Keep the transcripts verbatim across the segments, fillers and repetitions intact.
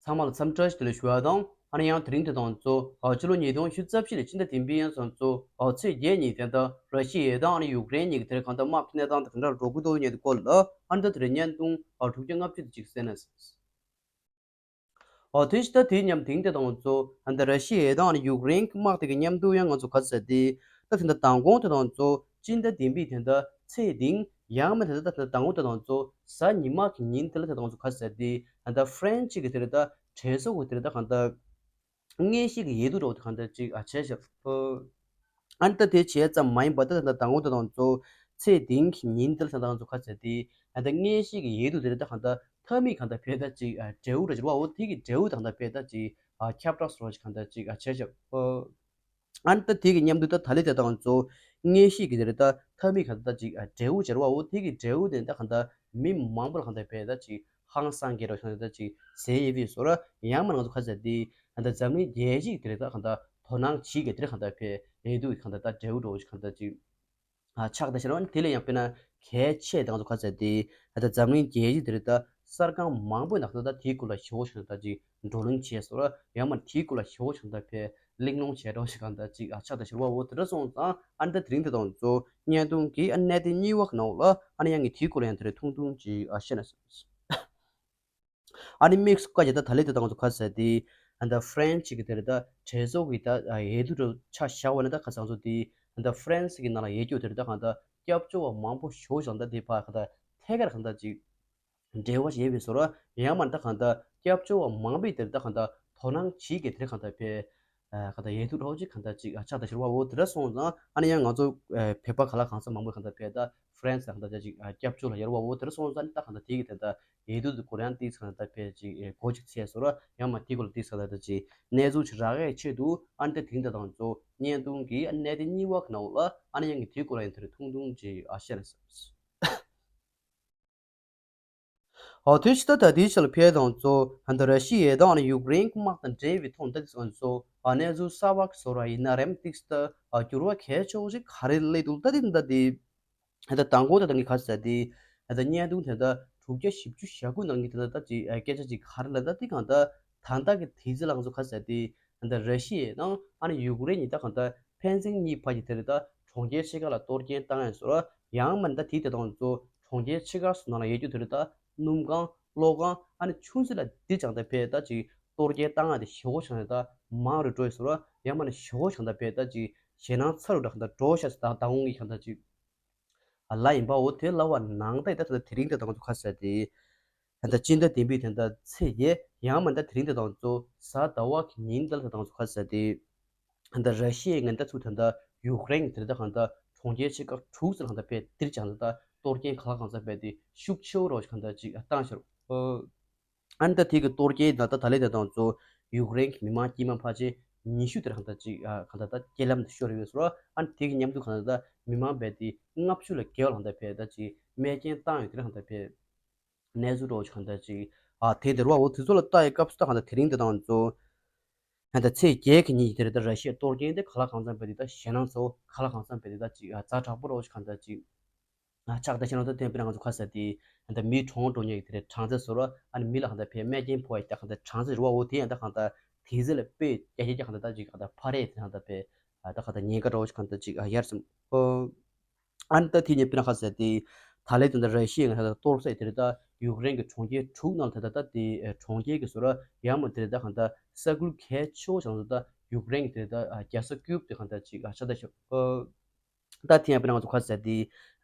ཚང་མ་ལ་འཚམས་འདྲི་བཀྲ་ཤིས་བདེ་ལེགས་ཞུ་བ་དང་། ཨ་ནི་ཡང་དེ་རིང་དེ་དང་གཙོ་ཨ་ཕྱི་ལོ་ཉིས་སྟོང་ཉི་ཤུ་རྩ་བཞི་ལོའི་ཕྱི་ཟླ་བདུན་པའི་ཡང་སང་གཙོ་ཨ་ཚེས་བརྒྱད་ཉིན་དེ་ད་ར་ཤི་ཡ་དང་ཨ་ནི་ཡུཀ་རེན་གཉིས་ཀྱི་དེར་གང་ལྟར་དམག་གི་གནས་སྟངས་དེ་གང་འདྲ་འགྲོ་གི་འདུག་ཉེ་དུ་སྐོར་ལ་ཨ་ནི་ད་དེ་རིང་བརྙན་ཐུང་ཨ་དྲུག་བརྒྱ་ལྔ་བཅུ་དེ་ཅིག་གསན་ན། ཨོ་དེ་ཕྱི་ཟླ་དེའི་མཉམ་དེང་དེ་དང་གཙོ་ཨ་ད་ར་ཤི་ཡ་དང་ཨ་ནི་ཡུཀ་རེན་གྱི་དམག་དེ་གི་མཉམ་དུ་ཡང་ང་ཚོ་ག་ཟེར་དེ་ད་དེ་འདྲ་མདང་དགོང་དེ་དང་གཙོ་སྤྱི་ཟླ་བདུན་པའི་དེ་འདྲ་ཚེས་བདུན་ཡང་མིན་དེ་འདྲ་ད་དེ་འདྲ་མདང་དགོང་དེ་དང་གཙོ་གཟའ་ཉི་མ་གི་ཉིན་དེ་ལ་དེ་དང་གཙོ་ག་ཟེར་དེ་ཨ་ད་ཧྥ་རན་སི་གི་དེ་རེད་ད་གྲོས་ཚོགས་གི་དེ་རེད་ད་གང་ལྟར་དངོས་གཞི་གི་འོས་བསྡུ་འདྲ་བོ་དེ་གང་ལྟར་ཅིག་ཨ་བྱས་ཤག་ཨ་ནི་ད་དེ་བྱས་ཙམ་མ་ཡིན་པ་ད་ད་མདང་དགོང་དེ་དང་གཙོ་ཚེས་བདུན་གི་ཉིན་དེ་ལ་ད་དང་གཙོ་ག་ཟེར་དེ་ཨ་ད་དངོས་གཞི་གི་འོས་བསྡུ་དེ་རེད་ད་གང་ལྟར་མཐའ་མའི་གང་ལྟར་ཕེ་ད་ཅིག་ཨ་འབྲས་བུ་ར་འགྱུར་བའོ་དེ་གི་འབྲས་བུ་དང་ད་ཕེ་ད་ཅིག་ཨ་ཁྱབ་བསྒྲགས་སོགས་གང་ལྟར་ཅིག་ཨ་བྱས་ཤག་ཨ་ནི་ད་དེ་གི་མཉམ་དུ་ད་ད་ལེ་དེ་དང་གཙོ་དངོས་གཞི་གི་དེ་རེད་ད་མཐའ་མའི་གང་ལྟར་ཅིག་ཨ་འབྲས་བུ་འགྱུར་བའོ་དེ་གི་འབྲས་བུ་དེ་ད་གང་ལྟར་མི་མང་པོ་ལ་གང་ལྟར་ཕེ་ད་ཅིག་ཧང་སང་གི་རོ་གང་ལྟར་ཅིག་ཟེར་ཡོད་པའི་བཟོ་ར་ཡང་མིན་ང་ཚོ་ག་ཟེར་དེ་ཨ་ད་འཛམ་གླིང་རྒྱལ་སྤྱིའི་དེ་རེད་ད་གང་ལྟར་དོ་སྣང་བྱེད་ཀྱི་དེ་རེད་གང་ལྟར་ཕེ་འོས་བསྡུ་གི་གང་ལྟར་ད་འབྲས་བུ་འདྲ་བོ་ཞིག་གང་ལྟར་ཅིག་ཨ་ཆགས་ད་ཤར་བ་ནི་དེ་ལས་ཡང་དཔེར་ན་གལ་ཆེ་དང་ཚོ་ག་ཟེར་དེ་ཨ་ད་འཛམ་གླིང་རྒྱལ་སྤྱི་དེ་རེད་ད་གསར་ཁང་མང་པོའི་ནང་དུ་ད་དེའི་སྐོར་ལ་ཞེ་པོ་ཞིག་ད་ཅིག་བགྲོ་གླེང་བྱས་སོ་ར་ཡང་མ་དེའི་སྐོར་ལ་ཞེ་པོ་ཞིག་ད་ཕེ་གླེང་སློང་བྱས་འགྲོ་ཞིག་གང་ད་ཅིག་ཨ་ཆགས་ད་ཤར་བ་འོ་དེ་འདྲ་སོང་ཙང་ཨ་ནི་ད་དེ་རིང་དེ་དང་ཚོ་བརྙན་ཐུང་གི་ཨ་གནད་དོན་གཉིས་པ་གི་ནང་ལ་ཨ་ནི་ཡང་ངས་དེའི་སྐོར་ལ་ཡང་དེ་རེད་ཐུང་ཐུང་ཅིག་ཨ་བཤད་ན་སོང་། ཨ་ནི་དམིགས་སུ་བཀར་བྱས་ད་ད་ལེ་དེ་དང་ཚོ་ག་ཟེར་དེ་ཨ་ད་ཧྥ་རན་སི་གི་དེ་རེད་ད་གྲོས་ཚོགས་ཀྱི་ད་འོས་བསྡུ་འདྲ་ཆ་བཞག་པ་ནི་ད་ག་ཟེར་ཚོ་དེ་ཨ་ད་ཧྥ་རན་སི་གི་ནང་ལ་ཡོད་རྒྱུ་དེ་རེད་ད་གང་ད་སྐྱབས་བཅོལ་བ་མང་པོ་ཞེ་པོ་ཞིག་ད་དེ་ཕ་ག་ད་ཐད་ཀར་གང་ད་ཅིག་འབྲེལ་བ་ཞེས་པའི་བཟོ་ར་ཡང་མ་ད་གང་ད་སྐྱབས་བཅོལ་བ་མང་པོའི་དེ་རེད་ད་གང་ད་དོ་སྣང་བྱེད་ཀྱི་དེ་རེད་གང་ད་ཕེ་གང་ལྟར་འོས་བསྡུ་འདྲ་བོ་ཅིག་གང་ལྟར་ཅིག་ཨ་ཆགས་ད་ཤར་བ་འོ་དེ་འདྲ་སོང་ཙང་ཨ་ནི་ཡང་ང་ཚོ་ཨ་བོད་པ་ག་ལ་གང་ས་མང་པོ་གང་ལྟར་ཕེ་ད་ཧྥ་རན་སི་གང་ལྟར་ཅིག་ཨ་སྐྱབས་བཅོལ་ལ་ཡར་བ་འོ་དེ་འདྲ་སོང་ཙང་ཨ་ནི་ད་གང་ལྟར་དེ་གི་དེ་ལྟར་འོས་བསྡུ་དེ་སྐོར་ཡང་ཏིག་གང་ལྟར་ཕེ་ཅིག་ཨེ་གོ་ཅིག་ཚེ་སོ་ར་ཡང་མ་དེ་སྐོར་ལ་ཏིག་གང་ལྟར་ཅིག་གནས་ཚུལ་ཅིག་རག་ཡས་ཆེད་དུ་ཨ་ནི་ད་དེང་ད་དང་ཚོ་བརྙན་ཐུང་གི་ཨ་གནད་དེ་གཉིས་པ་གི་ནང་ལ་ཨ་ནི་ཡང་གི་དེ་སྐོར་ཡང་དེ་རེད་ཐུང་ཐུང་ཅིག་ཨ་བཤད་ན་སོང་། ཨོ་དེ་ཕྱི་ད་ད་དེའི་ཕྱི་ལ་ཕེ་དང་ཚོ་ཨ་ད་ར་ཤི་ཡ་དང་ཨ་ནི་ཡུཀ་རེན་གྱི་དམག་དང་འབྲེལ་བའི་ཐོག་ད་དེ་ཚོ་ཨ་གནས་ཚུལ་གསར་པ་གི་བཟོ་ར་ཡིན་ན་རེམ་ཏིག་ད་ཨ་འགྱུར་བ་གལ་ཆེ་བོ་ཞིག་ག་རེ་སླེབས་འདུག་ད་དེ་ད་དེ་ད་དང་པོ་ད་ད་ངས་ག་ཟེར་དེ་ད་བརྙན་ཐུང་དེ་ད་དྲུག་བརྒྱ་བཞི་བཅུ་ཞེ་དགུ་ནང་གི་དེ་ད་ད་ཅིག་སྐད་ཆ་ཅིག་ག་རེ་ལ་ད་དེ་གང་ད་ད་ད་གི་དེ་ཚེ་ལ་ང་ཚོ་ག་ཟེར་དེ་ད་ར་ཤི་ཡ་དང་ཨ་ནི་ཡུཀ་རེན་གཉིས་ད་གང་ད་ཕན་ཚུན་གཉིས་བར་གྱི་དེ་རེད་ད་གྲོང་ཁྱེར་ཕྱེད་ཀ་ལ་གཏོར་སྐྱོན་བཏང་ཡ་སོ་ར་ཡང་མ་ད་དེ་དེ་དང་ཚོ་གྲོང་ཁྱེར་ཕྱེད་ཀ་སོ་ནང་ལ་ཡོད་རྒྱུ་དེ་རེད་ད་སྣུམ་ཁང་གློག་ཁང་ཨ་ནི་ཆུ་མཛོད་ལ་དེ་ཅང་ད་ཕེ་ད་ཅིག་གཏོར་སྐྱོན་བཏང་ཡ་དེ་ཞེ་པོ་ཆང་ད་མང་རུ་འགྲོ་ཡ་སོ་ར་ཡང་མ་ནི་ཞེ་པོ་ཆང་ད་ཕེ་ད་ཅིག་ཞེད་སྣང་ཚ་རུ་འདྲ་གང་ད་འགྲོ་ཤ་ད་ད་འོང་གི་གང་ད་ཅིག་ལ་ཡིན་པའོ་དེ་ལ་བ་ནང་ད་ད་དེ་རིང་ད་དང་ཚོ་ཁ་ཟེར་དེ། ད་སྤྱི་ཟླ་བདུན་པའི་དེ་ད་ཚེས་བརྒྱད་ཡང་མ་ད་དེ་རིང་ད་དང་ཚོ་གཟའ་ཟླ་བ་གི་ཉིན་ད་ད་དང་ཚོ་ཁ་ཟེར་དེ། ད་ར་ཤི་ཡའི་ངན་ད་ཚུ་ད་ད་ཡུཀ་རེན་དེ་ད་གང་ད་གྲོང་ཁྱེར་ཆེ་ཁག་དྲུག་ཙམ་ལ་ད་ཕེ་དིར་ཅང་ད་གཏོར་སྐྱོན་ག་ལ་གང་ས་ཕེ་དེ་ཤུགས་ཆེ་བོ་རོ་གང་ད་ཅིག་བཏང་ཤར། ཨ་ནི་ད་དེ་གི་གཏོར་སྐྱོན་ད་ལྟ་ད་ལས་ད་དང་ཚོ་ཡུཀ་རེན་གྱི་མི་མང་དཀྱུས་མ་ཕལ་ཆེར་ཉི་ཤུ་དེར་གང་ལྟར་ཅིག་ཨ་གང་ལྟར་ད་རྐྱེན་ལམ་དུ་ཤོར་ཡོད་ཟེར་བ། ཨ་ནི་དེ་གི་མཉམ་དུ་གང་ལྟར་ད་མི་མང་རྦད་དེ་ལྔ་བཅུ་ལ་བརྒལ་བ་གང་ལྟར་ཕེ་ད་ཅིག་རྨས་སྐྱོན་བཏང་ཡོད་དེར་གང་ལྟར་ཕེ་གནས་ཚུལ་འདྲ་བོ་ཅིག་གང་ལྟར་ཅིག་ཨ་དེ་དེར་བ་འོ་དེ་ཚོ་ལ་ལྟ་ཡི་སྐབས་སུ་ད་གང་ལྟར་དེ་རིང་དེ་དང་ཚོ་ཨ་ད་ཚེས་བརྒྱད་ཀྱི་ཉིན་གྱི་དེར་ད་ར་ཤི་ཡའི་གཏོར་སྐྱོན་དེ་ག་ལ་གང་འཚམ་ཕེ་དེ་ད་ཞེད་སྣང་ཚ་བོ་ག་ལ་གང་འཚམ་ཕེ་དེ་ད་ཅིག་ཨ་ཛ་དྲག་པོ་འདྲ་བོ་ཅིག་གང་ལྟར་ཅིག་ཨ་ཆགས་ད་ཤེས་ན་ད་ཐེངས་དཔེར་ན་ང་ཚོ་ཁ་ཟེར་དེ་ཨ་ད་མི་གྲོངས་འགྲོ་ཉེ་གི་དེ་རེད་གྲངས་ཚད་བཟོ་ར་ཨ་ནི་མི་ལ་གང་ལྟར་ཕེ་རྨས་སྐྱོན་ཕོག་ཡ་ད་གང་ལྟར་གྲངས་ཚད་རེད་བ། འོ་དེ་ཡང་ད་གང་ལྟར་དེ་ཚེ་ལ་དཔེ་རྒྱ་སྐྱེད་ཀྱི་གང་ལྟར་ད་ཅིག་གང་ལྟར་འཕར་ཡ་དེ་གང་ལྟར་ཕེ་ཨ་ད་གང་ལྟར་ཉེན་ཁ་འདྲ་བོ་ཞིག་གང་ལྟར་ཅིག་ཨ་ཡར་སོང་། ཨ་ནི་ད་དེ་ཉིན་དཔེར་ན་ཁ་ཟེར་དེ་ད་ལས་དེ་འདྲ་ར་ཤི་ཡའི་ང་ད་གཏོར་སྲེག་དེ་རེད་ད་ཡུཀ་རེན་གྱི་གྲོང་ཁྱེར་དྲུག་ནང་ད་ད་ད་དེ་གྲོང་ཁྱེར་གྱི་བཟོ་ར་ཡང་མ་དེ་རེད་ད་གང་ལྟར་ས་ཁུལ་གལ་ཆེ་བོ་ཞིག་ད་ཡུཀ་རེན་གྱི་དེ་རེད་ད་རྒྱལ་ས་ཀིབ་དེ་གང་ལྟར་ཅིག་ཨ་ཆགས་ད་ཤོག་ད་དེ་ཡང་དཔེར་ན་ང་ཚོ་ཁ་ཟེར་དེ་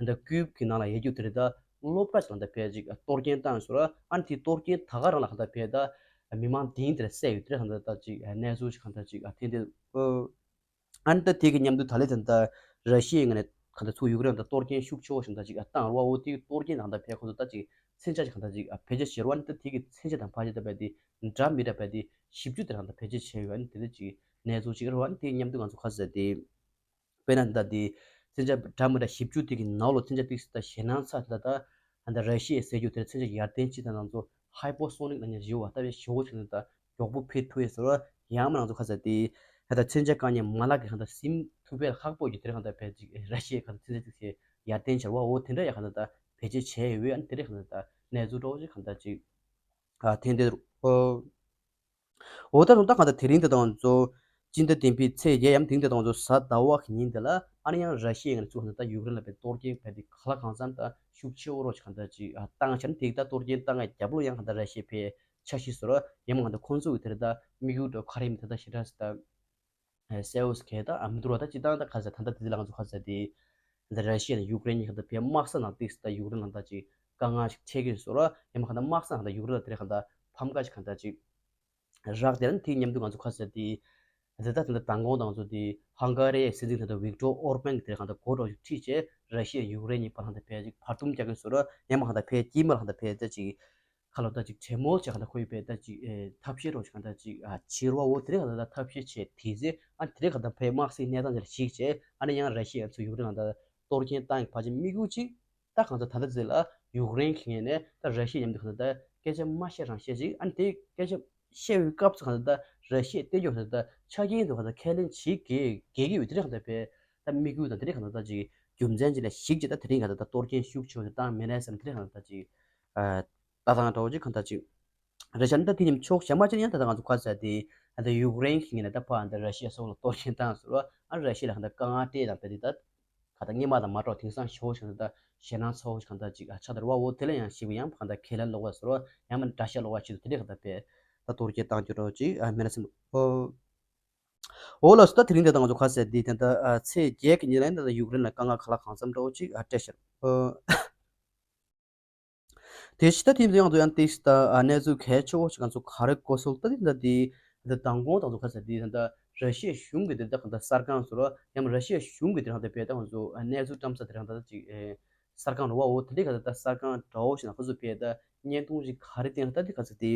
ད་ཀིབ་ཀྱི་ནང་ལ་ཡོད་རྒྱུ་དེ་རེད་ད་སློབ་གྲྭ་ཞིག་ལ་ད་ཕེ་ཅིག་གཏོར་སྐྱོན་བཏང་ཡོད་ཟེར་བ། ཨ་ནི་དེ་གཏོར་སྐྱོན་ད་ག་རང་ལ་གང་ལྟར་ཕེ་ད་མི་མང་དེ་དེར་བསད་ཡོད་དེ་གང་ལྟར་ད་ཅིག་གནས་ཚུལ་ཞིག་གང་ལྟར་ཅིག་ཨ་ཐེངས་དེ། ཨ་ནི་ད་དེ་གི་མཉམ་དུ་ད་ལས་དེ་ད་ར་ཤི་ཡའི་ངོས་ནས་གང་ལྟར་ཚུར་ཡུཀ་རེན་ད་གཏོར་སྐྱོན་ཤུགས་ཆེ་བོ་ཞིག་ད་ཅིག་བཏང་ར་བ། འོ་དེ་གི་གཏོར་སྐྱོན་ད་གང་ལྟར་ཕེ་ཁོ་ཚོ་ད་ཅིག་མཚོན་ཆ་ཞིག་གང་ལྟར་ཅིག་བེད་སྤྱོད་བྱེད་ར་བ། ཨ་ནི་ད་དེ་གི་མཚོན་ཆ་དང་ཕལ་ཆེར་ད་ཕེ་དེ་འདྲ་མི་འདྲ་ཕེ་དེ་བཞི་བཅུ་དེ་གང་ལྟར་བེད་སྤྱོད་བྱས་ཡོད། ཨ་ནི་དེ་ད་ཅིག་གནས་ཚུལ་ཅིག་ར་བ། ཨ་ནི་དེ་མཉམ་དུ་ང་ཚོ་ཁ་ཟེར་དེ། དཔེར་ན་ད་དེ་མཚོན་ཆ་འདྲ་མི་འདྲ་བཞི་བཅུ་དེ་གི་ནང་ལོ་མཚོན་ཆ་ཏིག་སི་ད་ཞེད་སྣང་ཚ་ད་ད་ད་ར་ཤི་ཡའི་ཟེར་རྒྱུ་དེར་མཚོན་ཆ་ཡར་ཐོན་ཅིག་ད་ང་ཚོ་ཧའི་པར་སོ་ནིག་ལ་ཉེ་ཞིག་བ་ལྟ་བའི་ཞེ་བོ་ཆེ་ནི་ད་མགྱོགས་པོ་ཕེ་ཐུབ་ཡས་ཟེར་བ། ཡང་མ་ང་ཚོ་ཁ་ཟེར་དེ་ད་ད་མཚོན་ཆ་གང་ཉན་མ་ལག་གི་གང་ད་ཟིན་ཐུབ་པའི་ཁག་པོ་གི་དེར་གང་ད་ཕེ་ཅིག་ར་ཤི་ཡའི་གང་ད་མཚོན་ཆ་ཏིག་སི་ཡར་ཐོན་ཆེ་བ། འོ་དེ་འདྲ་ཡ་གང་ད་ད་བེད་སྤྱོད་བྱས་ཡོད། ཨ་ནི་དེ་འདྲ་གང་ད་ད་གནས་ཚུལ་འདྲ་བོ་ཅིག་གང་ད་ཅིག་ཨ་ཐེངས་དེ་རུ། འོ་ད་རུང་ད་གང་ལྟར་དེ་རིང་དེ་དང་ཚོ་སྤྱི་ཟླ་བདུན་པའི་ཚེས་བརྒྱད་ཡམ་དེ་རིང་དེ་དང་ཚོ་གཟའ་ཟླ་བ་གི་ཉིན་དེ་ལ་ཨ་ནི་ཡང་ར་ཤི་ཡའི་ངོས་ནས་ཚུགས་ཧ་ད་ཡུཀ་རེན་ལ་བའི་གཏོར་སྐྱོན་བས་དེ་ག་ལ་གང་འཚམ་དང་ཤུགས་ཆེ་བོ་རོ་ཅིག་གང་ལྟར་ཅིག་བཏང་བྱས་ན་དེ་ད་གཏོར་སྐྱོན་བཏང་བའི་རྒྱབ་ལོགས་ཡང་གང་ལྟར་ར་ཤི་ཡ་ཕའི་འཆར་གཞི་བཟོ་ར་ཡང་མ་གང་ལྟར་ཁོང་ཚོ་གི་དེ་རེད་ད་དམིགས་ཡུལ་འགྲོ་ག་རེ་ཡིན་མིན་དེ་ད་ཞེ་དྲག་ད་གསལ་བོ་ཞིག་གས་ད་ཨ་མི་འདུག་ར། ད་སྤྱི་བཏང་ད་ག་ཟེར་ད་ལྟ་དེ་ལ་ང་ཚོ་ག་ཟེར་དེ་ད་ར་ཤི་ཡ་དང་ཡུཀ་རེན་གཉིས་གང་ལྟར་བའི་དམག་ས་ནང་ཏིག་ད་ཡུཀ་རེན་ལ་ད་ཅིག་དཀའ་ངལ་ཞིག་འཕྲད་ཀྱི་བཟོ་ར་ཡང་མ་གང་ལྟར་དམག་ས་ནང་ད་ཡུཀ་རེན་ལ་དེ་རེད་གང་ལྟར་ཕམ་ཁ་ཞིག་གང་ལྟར་ཅིག་རག་དེ་ལ་དེའི་མཉམ་དུ་ང་ཚོ་ཁ་ཟེར་དེ། དེ་ལྟར་དེ་འདྲ་མདང་དགོང་དང་ཚོ་དེ་ཧང་ག་རི་ཡའི་སྲིད་འཛིན་དེ་འདྲ་ཝིག་ཏོར་ཨོར་པན་གྱིས་དེར་གང་ལྟར་གོ་གྲོགས་ཤིག་ཁྲིད་བྱས་ར་ཤི་ཡ་ཡུཀ་རེན་གཉིས་བར་ལ་གང་ལྟར་ཕལ་ཆེར་བར་འདུམ་རྒྱག་གི་བཟོ་ར་ཡང་མ་གང་ལྟར་ཕལ་དཀྱིལ་མ་ལ་གང་ལྟར་ཕལ་ད་ཅིག་ཁ་ལོ་ད་ཅིག་གྲེ་མོལ་བྱས་གང་ལྟར་ཁོ་ཡི་ཕལ་ད་ཅིག་ཐབས་ཤེས་རོགས་ཤིག་གང་ལྟར་ཅིག་བྱེད་རོགས་འོ་དེ་རེད་གང་ལྟར་ད་ཐབས་ཤེས་བྱས་དེ་ཚེ་ཨ་དེ་རེད་གང་ལྟར་ཕལ་དམག་སའི་གནས་སྟངས་དེ་ལ་གཞིགས་བྱས་ཨ་ནི་ཡང་ར་ཤི་ཡ་ཚོ་ཡུཀ་རེན་གང་ལྟར་གཏོར་སྐྱོན་བཏང་ཡི་ཕལ་ཆེར་དམིགས་ཡུལ་ཅིག་ད་གང་ལྟར་ད་ལྟ་ཚེ་ལ་ཡུཀ་རེན་གྱི་ངོས་ནས་ད་ར་ཤི་ཡ་མཉམ་དུ་གང་ལྟར་ད་སྐད་ཆ་མ་བཤད་རང་བཤད་ཅིག་ཨ་ནི་དེ་སྐད་ཆ་བཤད་པའི་སྐབས་སུ་གང་ལྟར་ད་ར་ཤི་ཡ་བསྟན་རྒྱུ་གང་ལྟར་ད་ཆ་རྐྱེན་དུ་གང་ལྟར་ཁས་ལེན་བྱེད་དགོས་དགོས་ཀྱི་ཡོད་དེ་རེད་གང་ལྟར་བས་ད་དམིགས་ཡུལ་དང་དེ་རེད་གང་ལྟར་ད་ཅིག་རྒྱུ་མཚན་ཅིག་ལ་གཞིགས་ཅིག་ད་དེ་རིང་གང་ལྟར་ད་གཏོར་སྐྱོན་ཤུགས་ཆེ་བ་ཞིག་བཏང་མེད་ན་བསམ་དེ་རེད་གང་ལྟར་ད་ཅིག་ལྟ་སྟངས་འདྲ་བོ་ཅིག་གང་ལྟར་ཅིག་རེད་ཤག་ནི་ད་དེ་ཉིན་ཕྱོགས་གཞན་མ་ཅིག་ཡང་ད་ལྟ་ང་ཚོ་ག་ཟེར་དེ་ད་ལྟ་ཡུཀ་རེན་གྱི་ངོས་ནས་ད་ཕར་ད་ར་ཤི་ཡ་སོགས་ལ་གཏོར་སྐྱོན་བཏང་ཟེར་བ་ཨ་ར་ཤི་ཡ་ལ་གང་ལྟར་དཀའ་ངལ་སྤྲད་དང་བས་དེ་ད། ག་ད་སྔོན་མ་དང་མ་འདྲ་བ་དེང་སང་ཞེ་བོ་ཞིག་ད་ཞེད་སྣང་ཚ་བོ་ཞིག་གང་ལྟར་ཅིག་ཨ་ཆགས་དར་བ་འོ་དེ་ལ་ཡང་ཞིག་ཡང་གང་ལྟར་གལ་ལ་ལོག་པ་ཟེར་བ་ཡང་མིན་དགྲ་ཤ་ལོག་པ་ཞིག་ཏུ་དེ་འདྲ་གང་ལྟར་བས་ད་གཏོར་སྐྱོན་བཏང་རྒྱུ་འདྲ་བོ་ཅིག་ཨ་མེད་ན་སེམས་ཨོ། འོ་ལགས་སོ། ད་དེ་རིང་དེ་ད་ང་ཚོ་ག་ཟེར་དེ་དེ་ད་ཨ་ཚེས་བརྒྱད་ཀྱི་ཉིན་ལ་ཡིན་ད་ཡུཀ་རེན་ལ་དཀའ་ངལ་ག་ལ་གང་འཚམ་འདྲ་བོ་ཅིག་ཨ་སྤྲད་ཤག་ཨོ། དེ་ཕྱི་ད་ཐེངས་ཡང་དུ་ཡང་ཏིག་ད་གནས་ཚུལ་གལ་ཆེ་བོ་ཞིག་ང་ཚོ་ག་རེ་གོ་སོང་ད་དེ་ད་དེ་ད་མདང་དགོང་དང་ཚོ་ག་ཟེར་དེ་ད་ར་ཤི་ཡའི་གཞུང་གི་དེ་ད་གང་ལྟར་གསར་ཁང་ཟེར་རོ་ཡང་ར་ཤི་ཡའི་གཞུང་གི་དེ་རང་ད་བས་ད་ང་ཚོ་གནས་ཚུལ་བཀྲམ་ས་དེ་རང་ད་ཅིག་གསར་ཁང་རོ་བ་འོ་དེ་འདྲའི་ག་ད་གསར་ཁང་འདྲ་བོ་ཞིག་ན་ཁོ་ཚོ་བས་ད་བརྙན་ཐུང་ཞིག་ག་རེ་བསྟན་ད་དེ་ག་ཟེར་དེ།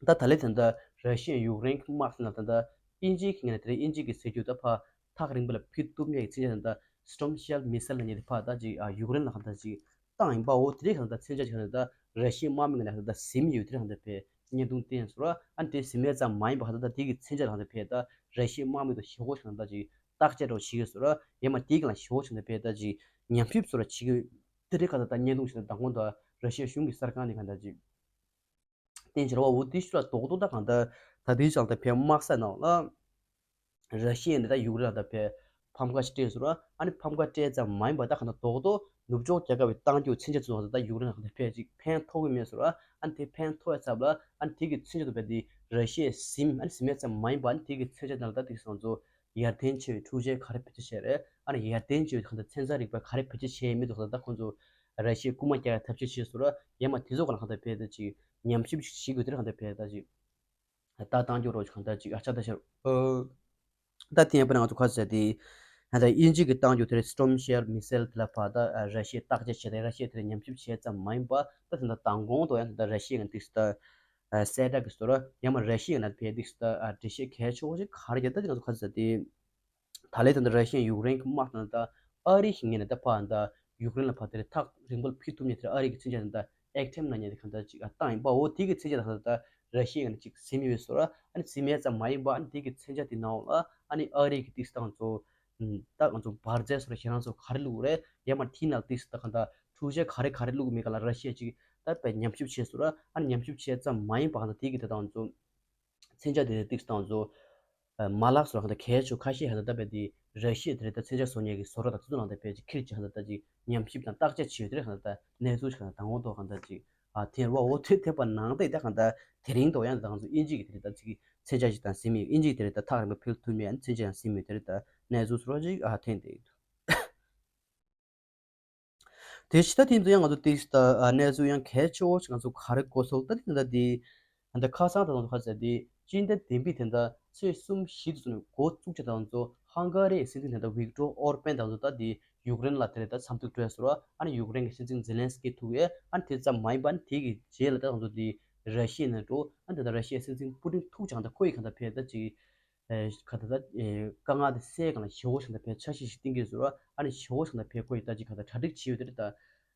ད་ད་ལན་དེ་འདྲ་ར་ཤི་ཡ་ཡུཀ་རེན་གྱི་དམག་ཟེར་ན་ད་ལྟ་དབྱིན་ཇིའི་གི་ངོས་ནས་དེ་རིང་དབྱིན་ཇི་གི་ཟེར་རྒྱུ་ད་ཕར་ཐག་རིང་པོ་ལ་ཕུད་ཐུབ་མཁན་གྱི་མཚོན་ཆ་ད་ལྟ་སི་ཊོམ་ཤེལ་མི་སེལ་ལ་ཉེ་དེ་ཕར་ད་ཅིག་ཡུཀ་རེན་ལ་གང་ལྟར་ཅིག་བཏང་ཡིན་པ་འོ་དེ་རིང་གང་ལྟར་མཚོན་ཆ་ཅིག་གང་ལྟར་ར་ཤི་ཡའི་དམག་མི་ངོས་ནས་གང་ལྟར་ཟིན་ཡོད་དེ་རིང་གང་ལྟར་བས་བརྙན་ཐུང་བསྟན་སོང་ར་ཨ་དེ་ཟིན་མེད་ཙམ་མ་ཡིན་པ་གང་ལྟར་ད་དེ་གི་མཚོན་ཆ་ལ་གང་ལྟར་བས་ད་ར་ཤི་ཡའི་དམག་མི་དང་ཞེ་བོ་ཞིག་གང་ལྟར་ཅིག་བརྟག་དཔྱད་རོགས་བྱེད་ཀྱི་སོང་ར་ཡང་མ་དེ་གི་ལ་ཞེ་བོ་ཞིག་གང་ལྟར་བས་ད་ཅིག་ཉམས་ཞིབ་སོགས་ར་བྱེད་ཀྱི་དེ་རིང་གང་ལྟར་ད་བརྙན་ཐུང་ཞིག་ད་མདང་དགོང་ད་ར་ཤི་ཡ་གཞུང་གི་གསར་ཁང་ནས་གང་ལྟར་ཅིག་བསྟན་བྱ་བ་འོ་དེ་ཤུ་ལ་རྡོག་རྡོག་ད་གང་ལྟར་ད་ལྟའི་ཆར་ད་ཕའི་དམག་ས་ནང་ལ་ར་ཤི་ཡ་ནས་ད་ཡུཀ་རེན་ལ་ད་ཕའི་ཕམ་ཁ་ཞིག་སྤྲད་ཟེར་བ་ཨ་ནི་ཕམ་ཁ་སྤྲད་ཙམ་མ་ཡིན་པ་ད་གང་ལྟར་རྡོག་རྡོག་ནུབ་ཕྱོགས་རྒྱལ་ཁབ་ཀྱི་གཏང་རྒྱུ་མཚོན་ཆ་ཚོ་ད་ཡུཀ་རེན་ལ་གང་ལྟར་ཕལ་ཅིག་ཕན་ཐོགས་ཀྱི་མེད་ཟེར་བ་ཨ་ནི་དེ་ཕན་ཐོགས་ཡ་ཚབ་ལ་ཨ་ནི་དེ་གི་མཚོན་ཆ་ད་ཕལ་དེ་ར་ཤི་ཡའི་ཟིན་ཨ་ནི་ཟིན་མེད་ཙམ་མ་ཡིན་པ་ཨ་ནི་དེ་གི་མཚོན་ཆ་ནང་ལ་ད་དེ་སོང་ཚོ་ཡར་ཐོན་ཆེ་བའི་འཕྲུལ་ཆས་ག་རེ་བེད་སྤྱོད་བྱས་རེད་ཨ་ནི་ཡར་ཐོན་ཆེ་བའི་གང་ལྟར་ཚན་རྩལ་རིག་པ་ག་རེ་བེད་སྤྱོད་བྱས་ཡིན་མིན་ད་གང་ལྟར་ཁོང་ཚོ་ར་ཤི་ཡའི་རྐུ་མ་རྒྱག་ཡ་ཐབས་ཤེས་བྱས་ཟེར་བ་ཡང་མ་དེ་ཚོ་གང་ལ་གང་ལྟར་ཕལ་ད་ཅིག་ཉམས་ཞིབ་ཞིག་དགོས་དེ་རེད་གང་ལྟར་ཕལ་ད་ཅིག་ད་གཏང་རྒྱུ་རོགས་གང་ལྟར་ཅིག་ཨ་ཆ་ད་ཤར་ཨོ། ད་དེ་ཡང་པ་ན་ང་ཚོ་ཁ་ཟེར་ཏེ་ད་དབྱིན་ཇི་གི་གཏང་རྒྱུ་དེ་རེད་སི་ཊོམ་ཤེལ་མི་སེལ་དེ་ལ་ཕར་ད་ར་ཤི་ཡས་བརྟག་དཔྱད་བྱས་ཏེ་ར་ཤི་ཡས་དེ་རེད་ཉམས་ཞིབ་བྱས་ཙམ་མ་ཡིན་པ་ད་དེ་འདྲ་མདང་དགོང་དུ་ཡང་ད་ར་ཤི་ཡས་ང་ཏིག་ད་གསལ་བསྒྲགས་ཀྱི་བཟོ་འདྲ་ཡང་མ་ར་ཤི་ཡས་ང་ཕལ་ཏིག་ད་འགྲེལ་བཤད་གལ་ཆེ་བོ་ཞིག་ག་རེ་བརྒྱབ་ད་དེ་ང་ཚོ་ཁ་ཟེར་ཏེ། ད་ལན་ད་ལྟ་ར་ཤི་ཡ་ཡུཀ་རེན་གྱི་དམག་དང་ད་ཨ་རི་གི་ངོས་ནས་ད་ཕར་ད་ཡུཀ་རེན་ལ་ཕར་དེར་ཐག་རིང་པོར་ཕུད་ཐུབ་མཁན་དེར་ཨ་རི་གི་མཚོན་ཆ་དང་ད་ཨེག་ཐེམ་ལ་ཉེ་དེ་གང་ལྟར་ཅིག་བཏང་ཡིན་པ་འོ་དེ་གི་མཚོན་ཆ་དང་ད་ལྟ་ར་ཤི་ཡ་ངོས་ནས་ཅིག་ཟིན་ཡོད་ཟེར་བ་ཨ་ནི་ཟིན་མེད་ཙམ་མ་ཡིན་པ་ཨ་ནི་དེ་གི་མཚོན་ཆ་དེ་ནང་ལ་ཨ་ནི་ཨ་རི་གི་ཏིག་སྟངས་ཚོ་ད་ང་ཚོ་འབར་རྫས་སོགས་ཞེ་སྡང་སོགས་ག་རེ་བླུགས་རེད་ཡང་མ་དེའི་ནང་ཏིག་ད་གང་ལྟར་འཕྲུལ་ཆས་ག་རེ་ག་རེ་བླུགས་མེད་ག་ལ་ར་ཤི་ཡ་ཅིག་ད་པའི་ཉམས་ཞིབ་བྱས་ཟེར་བ་ཨ་ནི་ཉམས་ཞིབ་བྱས་ཙམ་མ་ཡིན་པ་གང་ལྟར་དེ་གི་ད་ང་ཚོ། མཚོན་ཆ་དེ་ཏིག་སྟངས་ཚོ། མ་ལག་སོགས་ཧ་ད་གལ་ཆེ་ཁ་ཤས་ཧ་ད་ད་བས་དེ་ར་ཤི་ཡ་དེ་རེད་ད་མཚོན་ཆ་བཟོ་མཁན་གྱི་བཟོ་གྲྭ་དང་དེ་ཚོ་ནང་ད་བས་ཅིག་ཁིར་ཅིག་ཧ་ད་ད་ཅིག་ཉམས་ཞིབ་དང་བརྟག་དཔྱད་བྱེད་ཡོད་དེ་རེད་ཧ་ད་ད་གནས་ཚུལ་ཞིག་ཧ་ད་དང་པོ་ཐོག་ཧ་ད་ཅིག་ཨ་དེ་ར་བ་འོ་དེ་དེ་པ་ནང་དེ་ད་ཧ་ད་དེ་རིང་དོ་ཡང་ད་ང་ཚོ་དབྱིན་ཇི་གི་དེ་རེད་ད་ཅིག་མཚོན་ཆ་ཞིག་དང་ཟིན་མེད་དབྱིན་ཇི་གི་དེ་རེད་ད་ཐག་རིང་པོ་ཕུལ་ཐུབ་མེད་མཚོན་ཆ་ཡང་ཟིན་མེད་དེ་རེད་ད་གནས་ཚུལ་སོགས་ཅིག་ཨ་ཐེན་དེ། དེ་ཕྱི་ད་ཐེངས་ཚོ་ཡང་ང་ཚོ་ཏིག་ད་གནས་ཚུལ་ཡང་གལ་ཆེ་བོ་ཞིག་ང་ཚོ་ག་རེ་གོ་སོང་ད་ཐེངས་ད་དེ་ད་ཁ་སང་ད་ང་ཚོ་ཁ་ཟེར་དེ་སྤྱི་ཟླ་བདུན་པའི་དེ་ད་ཚེས་གསུམ་བཞི་དུ་སོང་ནས་འགོ་བཙུགས་ཆ་ད་ང་ཚོ་ཧང་ག་རིའི་སྲིད་འཛིན་དེ་ད་ཝིག་ཏོར་ཨོར་པན་ད་ང་ཚོ་ད་དེ་ཡུཀ་རེན་ལ་དེ་རེད་ད་འཚམས་གཏུག་གྲོས་ཟེར་བ་ཨ་ནི་ཡུཀ་རེན་གྱི་སྲིད་འཛིན་ཛེ་ལན་སི་ཀི་ཐུག་ཡས་ཨ་ནི་དེ་ཙམ་མ་ཡིན་པ་ཨ་ནི་དེ་གི་རྗེས་ལ་ད་ང་ཚོ་དེ་ར་ཤི་ཡ་ནང་འགྲོ་ཨ་ནི་དེ་ད་ར་ཤི་ཡའི་སྲིད་འཛིན་པུ་ཏིན་ཐུག་ཆ་གང་ད་ཁོ་ཡི་གང་ད་ཕེ་ད་ཅིག་ཨེ་ག་ད་ད་ཨེ་དཀའ་ངལ་དེ་སེལ་གང་ལ་ཞེ་བོ་ཞིག་ད་ཕལ་འཆར་གཞི་ཞིག་བཏིང་གི་ཟེར་བ་ཨ་ནི་ཞེ་བོ་ཞིག་ད་ཕལ་ཁོ་ཡི་ད་ཅིག་ག་ད་གྲ་སྒྲིག་བྱས་ཡོད་དེ་རེད་ད།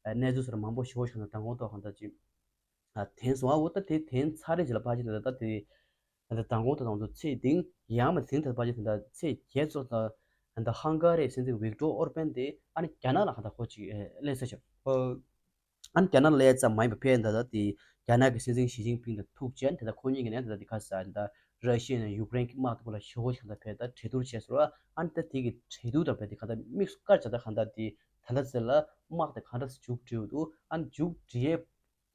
ཨེ་གནས་ཚུལ་སོགས་མང་པོ་ཞེ་བོ་ཞིག་ད་མདང་དགོང་ཐོག་གང་ད་ཅིག་ཨ་དེང་སོང་ཨ་འོ་ད་དེ་དེང་ཚར་རེ་ཞིག་ལ་ཕལ་ཆེར་ད་ད་དེ་ད་མདང་དགོང་ཐོག་དང་ཚོ་ཚེས་དེང་ཡང་མ་དེང་ད་ཕལ་ཆེར་ད་ད་ཚེས་བརྒྱད་ཚོ་ད་ད་ཧང་ག་རིའི་སྲིད་འཛིན་ཝིག་ཏོར་ཨོར་པན་དེ་ཨ་ནི་རྒྱ་ནག་ལ་གང་ད་ཁོ་ཅིག་ཨེ་སླེབས་ས་ཞིག་ཨོ། ཨ་ནི་རྒྱ་ནག་ལ་ཡ་ཙམ་མ་ཡིན་པ་ཕེ་ད་ད་དེ་རྒྱ་ནག་གི་སྲིད་འཛིན་ཞི་ཅིན་ཕིང་དང་ཐུག་བྱས་ཨ་ནི་དེ་ད་ཁོ་གཉིས་ཀྱི་ནས་དེ་ད་དེ་ཁ་ས་ཨ་ནི་ད་ར་ཤི་ཡ་ནས་ཡུཀ་རེན་གྱི་དམག་དེ་ཁོ་ལ་ཞི་བོ་ཞིག་ད་ཕེ་ད་གྲོས་བསྡུར་བྱས་སོང་ཨ་ནི་ད་དེ་གི་གྲོས་བསྡུར་དང་ཕེ་དེ་ག་ད་དམིགས་སུ་བཀར་བྱ་ད་ག་ད་དེ་ད་ད་ཟེར་ལ་དམག་དེ་ག་འདྲ་སེ་མཇུག་སྒྲིལ་འདུག་ཨ་ནི་མཇུག་སྒྲིལ་ཡས་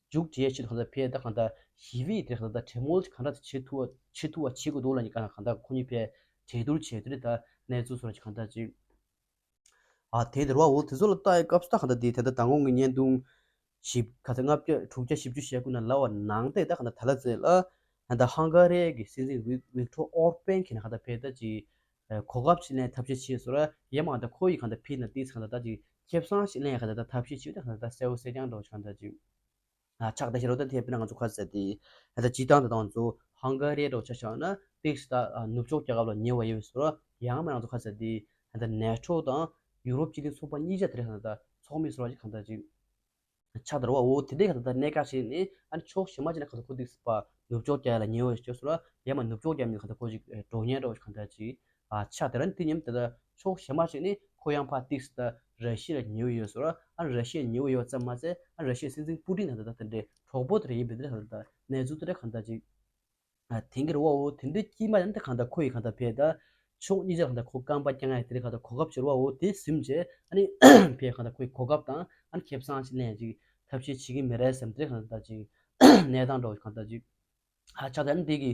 མཇུག་སྒྲིལ་ཡས་ཆེད་དུ་ག་ད་ཕེ་ད་ག་ད་ཞི་བའི་དེ་ག་ད་གྲོས་མོལ་ག་འདྲ་སེ་བྱེད་ཐུབ་བ་བྱེད་ཐུབ་བ་བྱེད་དགོས་འདུག་ལ་ནི་ག་ད་ག་ད་ཁོ་གཉིས་ཕེ་གྲོས་བསྡུར་བྱས་དུས་ད་གནས་ཚུལ་སོགས་ཀྱི་ག་ད་ཅིག་ཨ་དེ་དེ་རུ་བ་འོ་དེ་ཚོ་ལ་ལྟ་ཡི་སྐབས་སུ་ད་ག་འདྲ་དེ་ད་ལྟ་དང་གོང་གི་བརྙན་ཐུང་བཞི་ག་ཚོད་ལྔ་བརྒྱ་དྲུག་བརྒྱ་བཞི་བཅུ་ཞེ་དགུ་ན་ལབ་པ་ནང་བཞིན་ད་ག་འདྲ་ད་ལ་ཚེ་ལ་ད་ལྟ་ཧང་ག་རི་གི་སྲིད་འཛིན་ཝིག་ཝིག་ཏོར་ཨོར་པན་གྱིས་ན་ག་འདྲ་ཕེ་ད་ཅི་གོ་སྐབས་ཅིག་ལེན་ཐབས་ཤེས་བྱེད་སོ་ར་ཡ་མ་ད་ཁོ་ཡི་ག་འདྲ་ཕེ་ན་ཏིས་ག་འདྲ་ད་ཅི་ཁེ་བཟང་ཞིག་ལེན་ག་འདྲ་ད་ཐབས་ཤེས་བྱེད་ད་ག་འདྲ་ད་གསལ་བོ་གསལ་རྐྱང་འགྲོ་ག་འདྲ་ཅི། ཨ་ཆགས་བསྡད་ཤེས་རོགས་ད་དེ་དཔེར་ན་ང་ཚོ་ཁ་ཟེར་དེ་ད་སྤྱི་བཏང་དུ་ང་ཚོ་ཧང་ག་རི་རོགས་ཆ་བཞག་ན་ཏིག་སི་ད་ནུབ་ཕྱོགས་རྒྱལ་ཁབ་ལ་ཉེ་བ་ཡོད་སོ་ཡང་མ་ང་ཚོ་ཁ་ཟེར་དེ་ད་ནེ་ཊོ་དང་ཡུ་རོབ་སྤྱི་མཐུན་ཚོགས་པ་གཉིས་ཆ་དེ་རེད་ད་ཚོགས་མི་སོ་ར་ཅིག་གང་ད་ཅིག་ཆགས་དར་བ་འོ་དེ་འདྲའི་ག་ད་གནད་འགག་ཞིག་ནི་ཨ་ནི་ཕྱོགས་གཞན་མ་ཅིག་ན་ག་ད་ཁོ་ཏིག་སི་པ་ནུབ་ཕྱོགས་རྒྱལ་ལ་ཉེ་བ་ཞིག་སོ་ར་ཡང་མ་ནུབ་ཕྱོགས་རྒྱལ་མི་ག་ད་ཁོ་ཅིག་འགྲོ་ཉེན་རོགས་ཆ་གང་ད་ཅིག་ཨ་ཆགས་དེ་ར་ནི་དེ་མཉམ་དེ་ད་ཕྱོགས་གཞན་མ་ཞིག་ནི་ཁོ་ཡང་ཕ་ཏིག་སི་ད་ར་ཤི་ཡ་ལ་ཉེ་བོ་ཡོད་སོ་ར་ཨ་ར་ཤི་ཡ་ཉེ་བོ་ཡོད་ཙམ་མ་ཟད་ཨ་ར་ཤི་ཡའི་སྲིད་འཛིན་པུ་ཏིན་ད་ད་དེ་འདྲའི་གྲོགས་པོ་དེ་རེད་ཡིན་པའི་དེ་འདྲ་ད་ད་གནས་ཚུལ་དེ་འདྲ་གང་ད་ཅིག་ཨ་དེང་གི་རུ་བ་འོ་དེ་འདྲའི་དཀྱིལ་མ་ཡང་དེ་གང་ད་ཁོ་ཡི་གང་ད་ཕེ་ད་ཕྱོགས་གཉིས་ཆ་གང་ད་ཁོ་རྐང་པ་བརྐྱང་ཡ་དེ་རེད་གང་ད་གོ་སྐབས་ཅིག་རུ་བ་འོ་དེ་ཟིན་བྱས་ཨ་ནི་ཕེ་གང་ད་ཁོ་ཡི་གོ་སྐབས་དང་ཨ་ནི་ཁེ་བཟང་ཞིག་ལེན་ཡ་ཅིག་ཐབས་ཤེས་བྱེད་ཀྱི་མི་རེད་བསམ་དེ་གང་ད་ཅིག་གནས་སྟངས་འདྲ་བོ་གང་ད་ཅིག་ཧ་ཆ་དན་དེ་གི་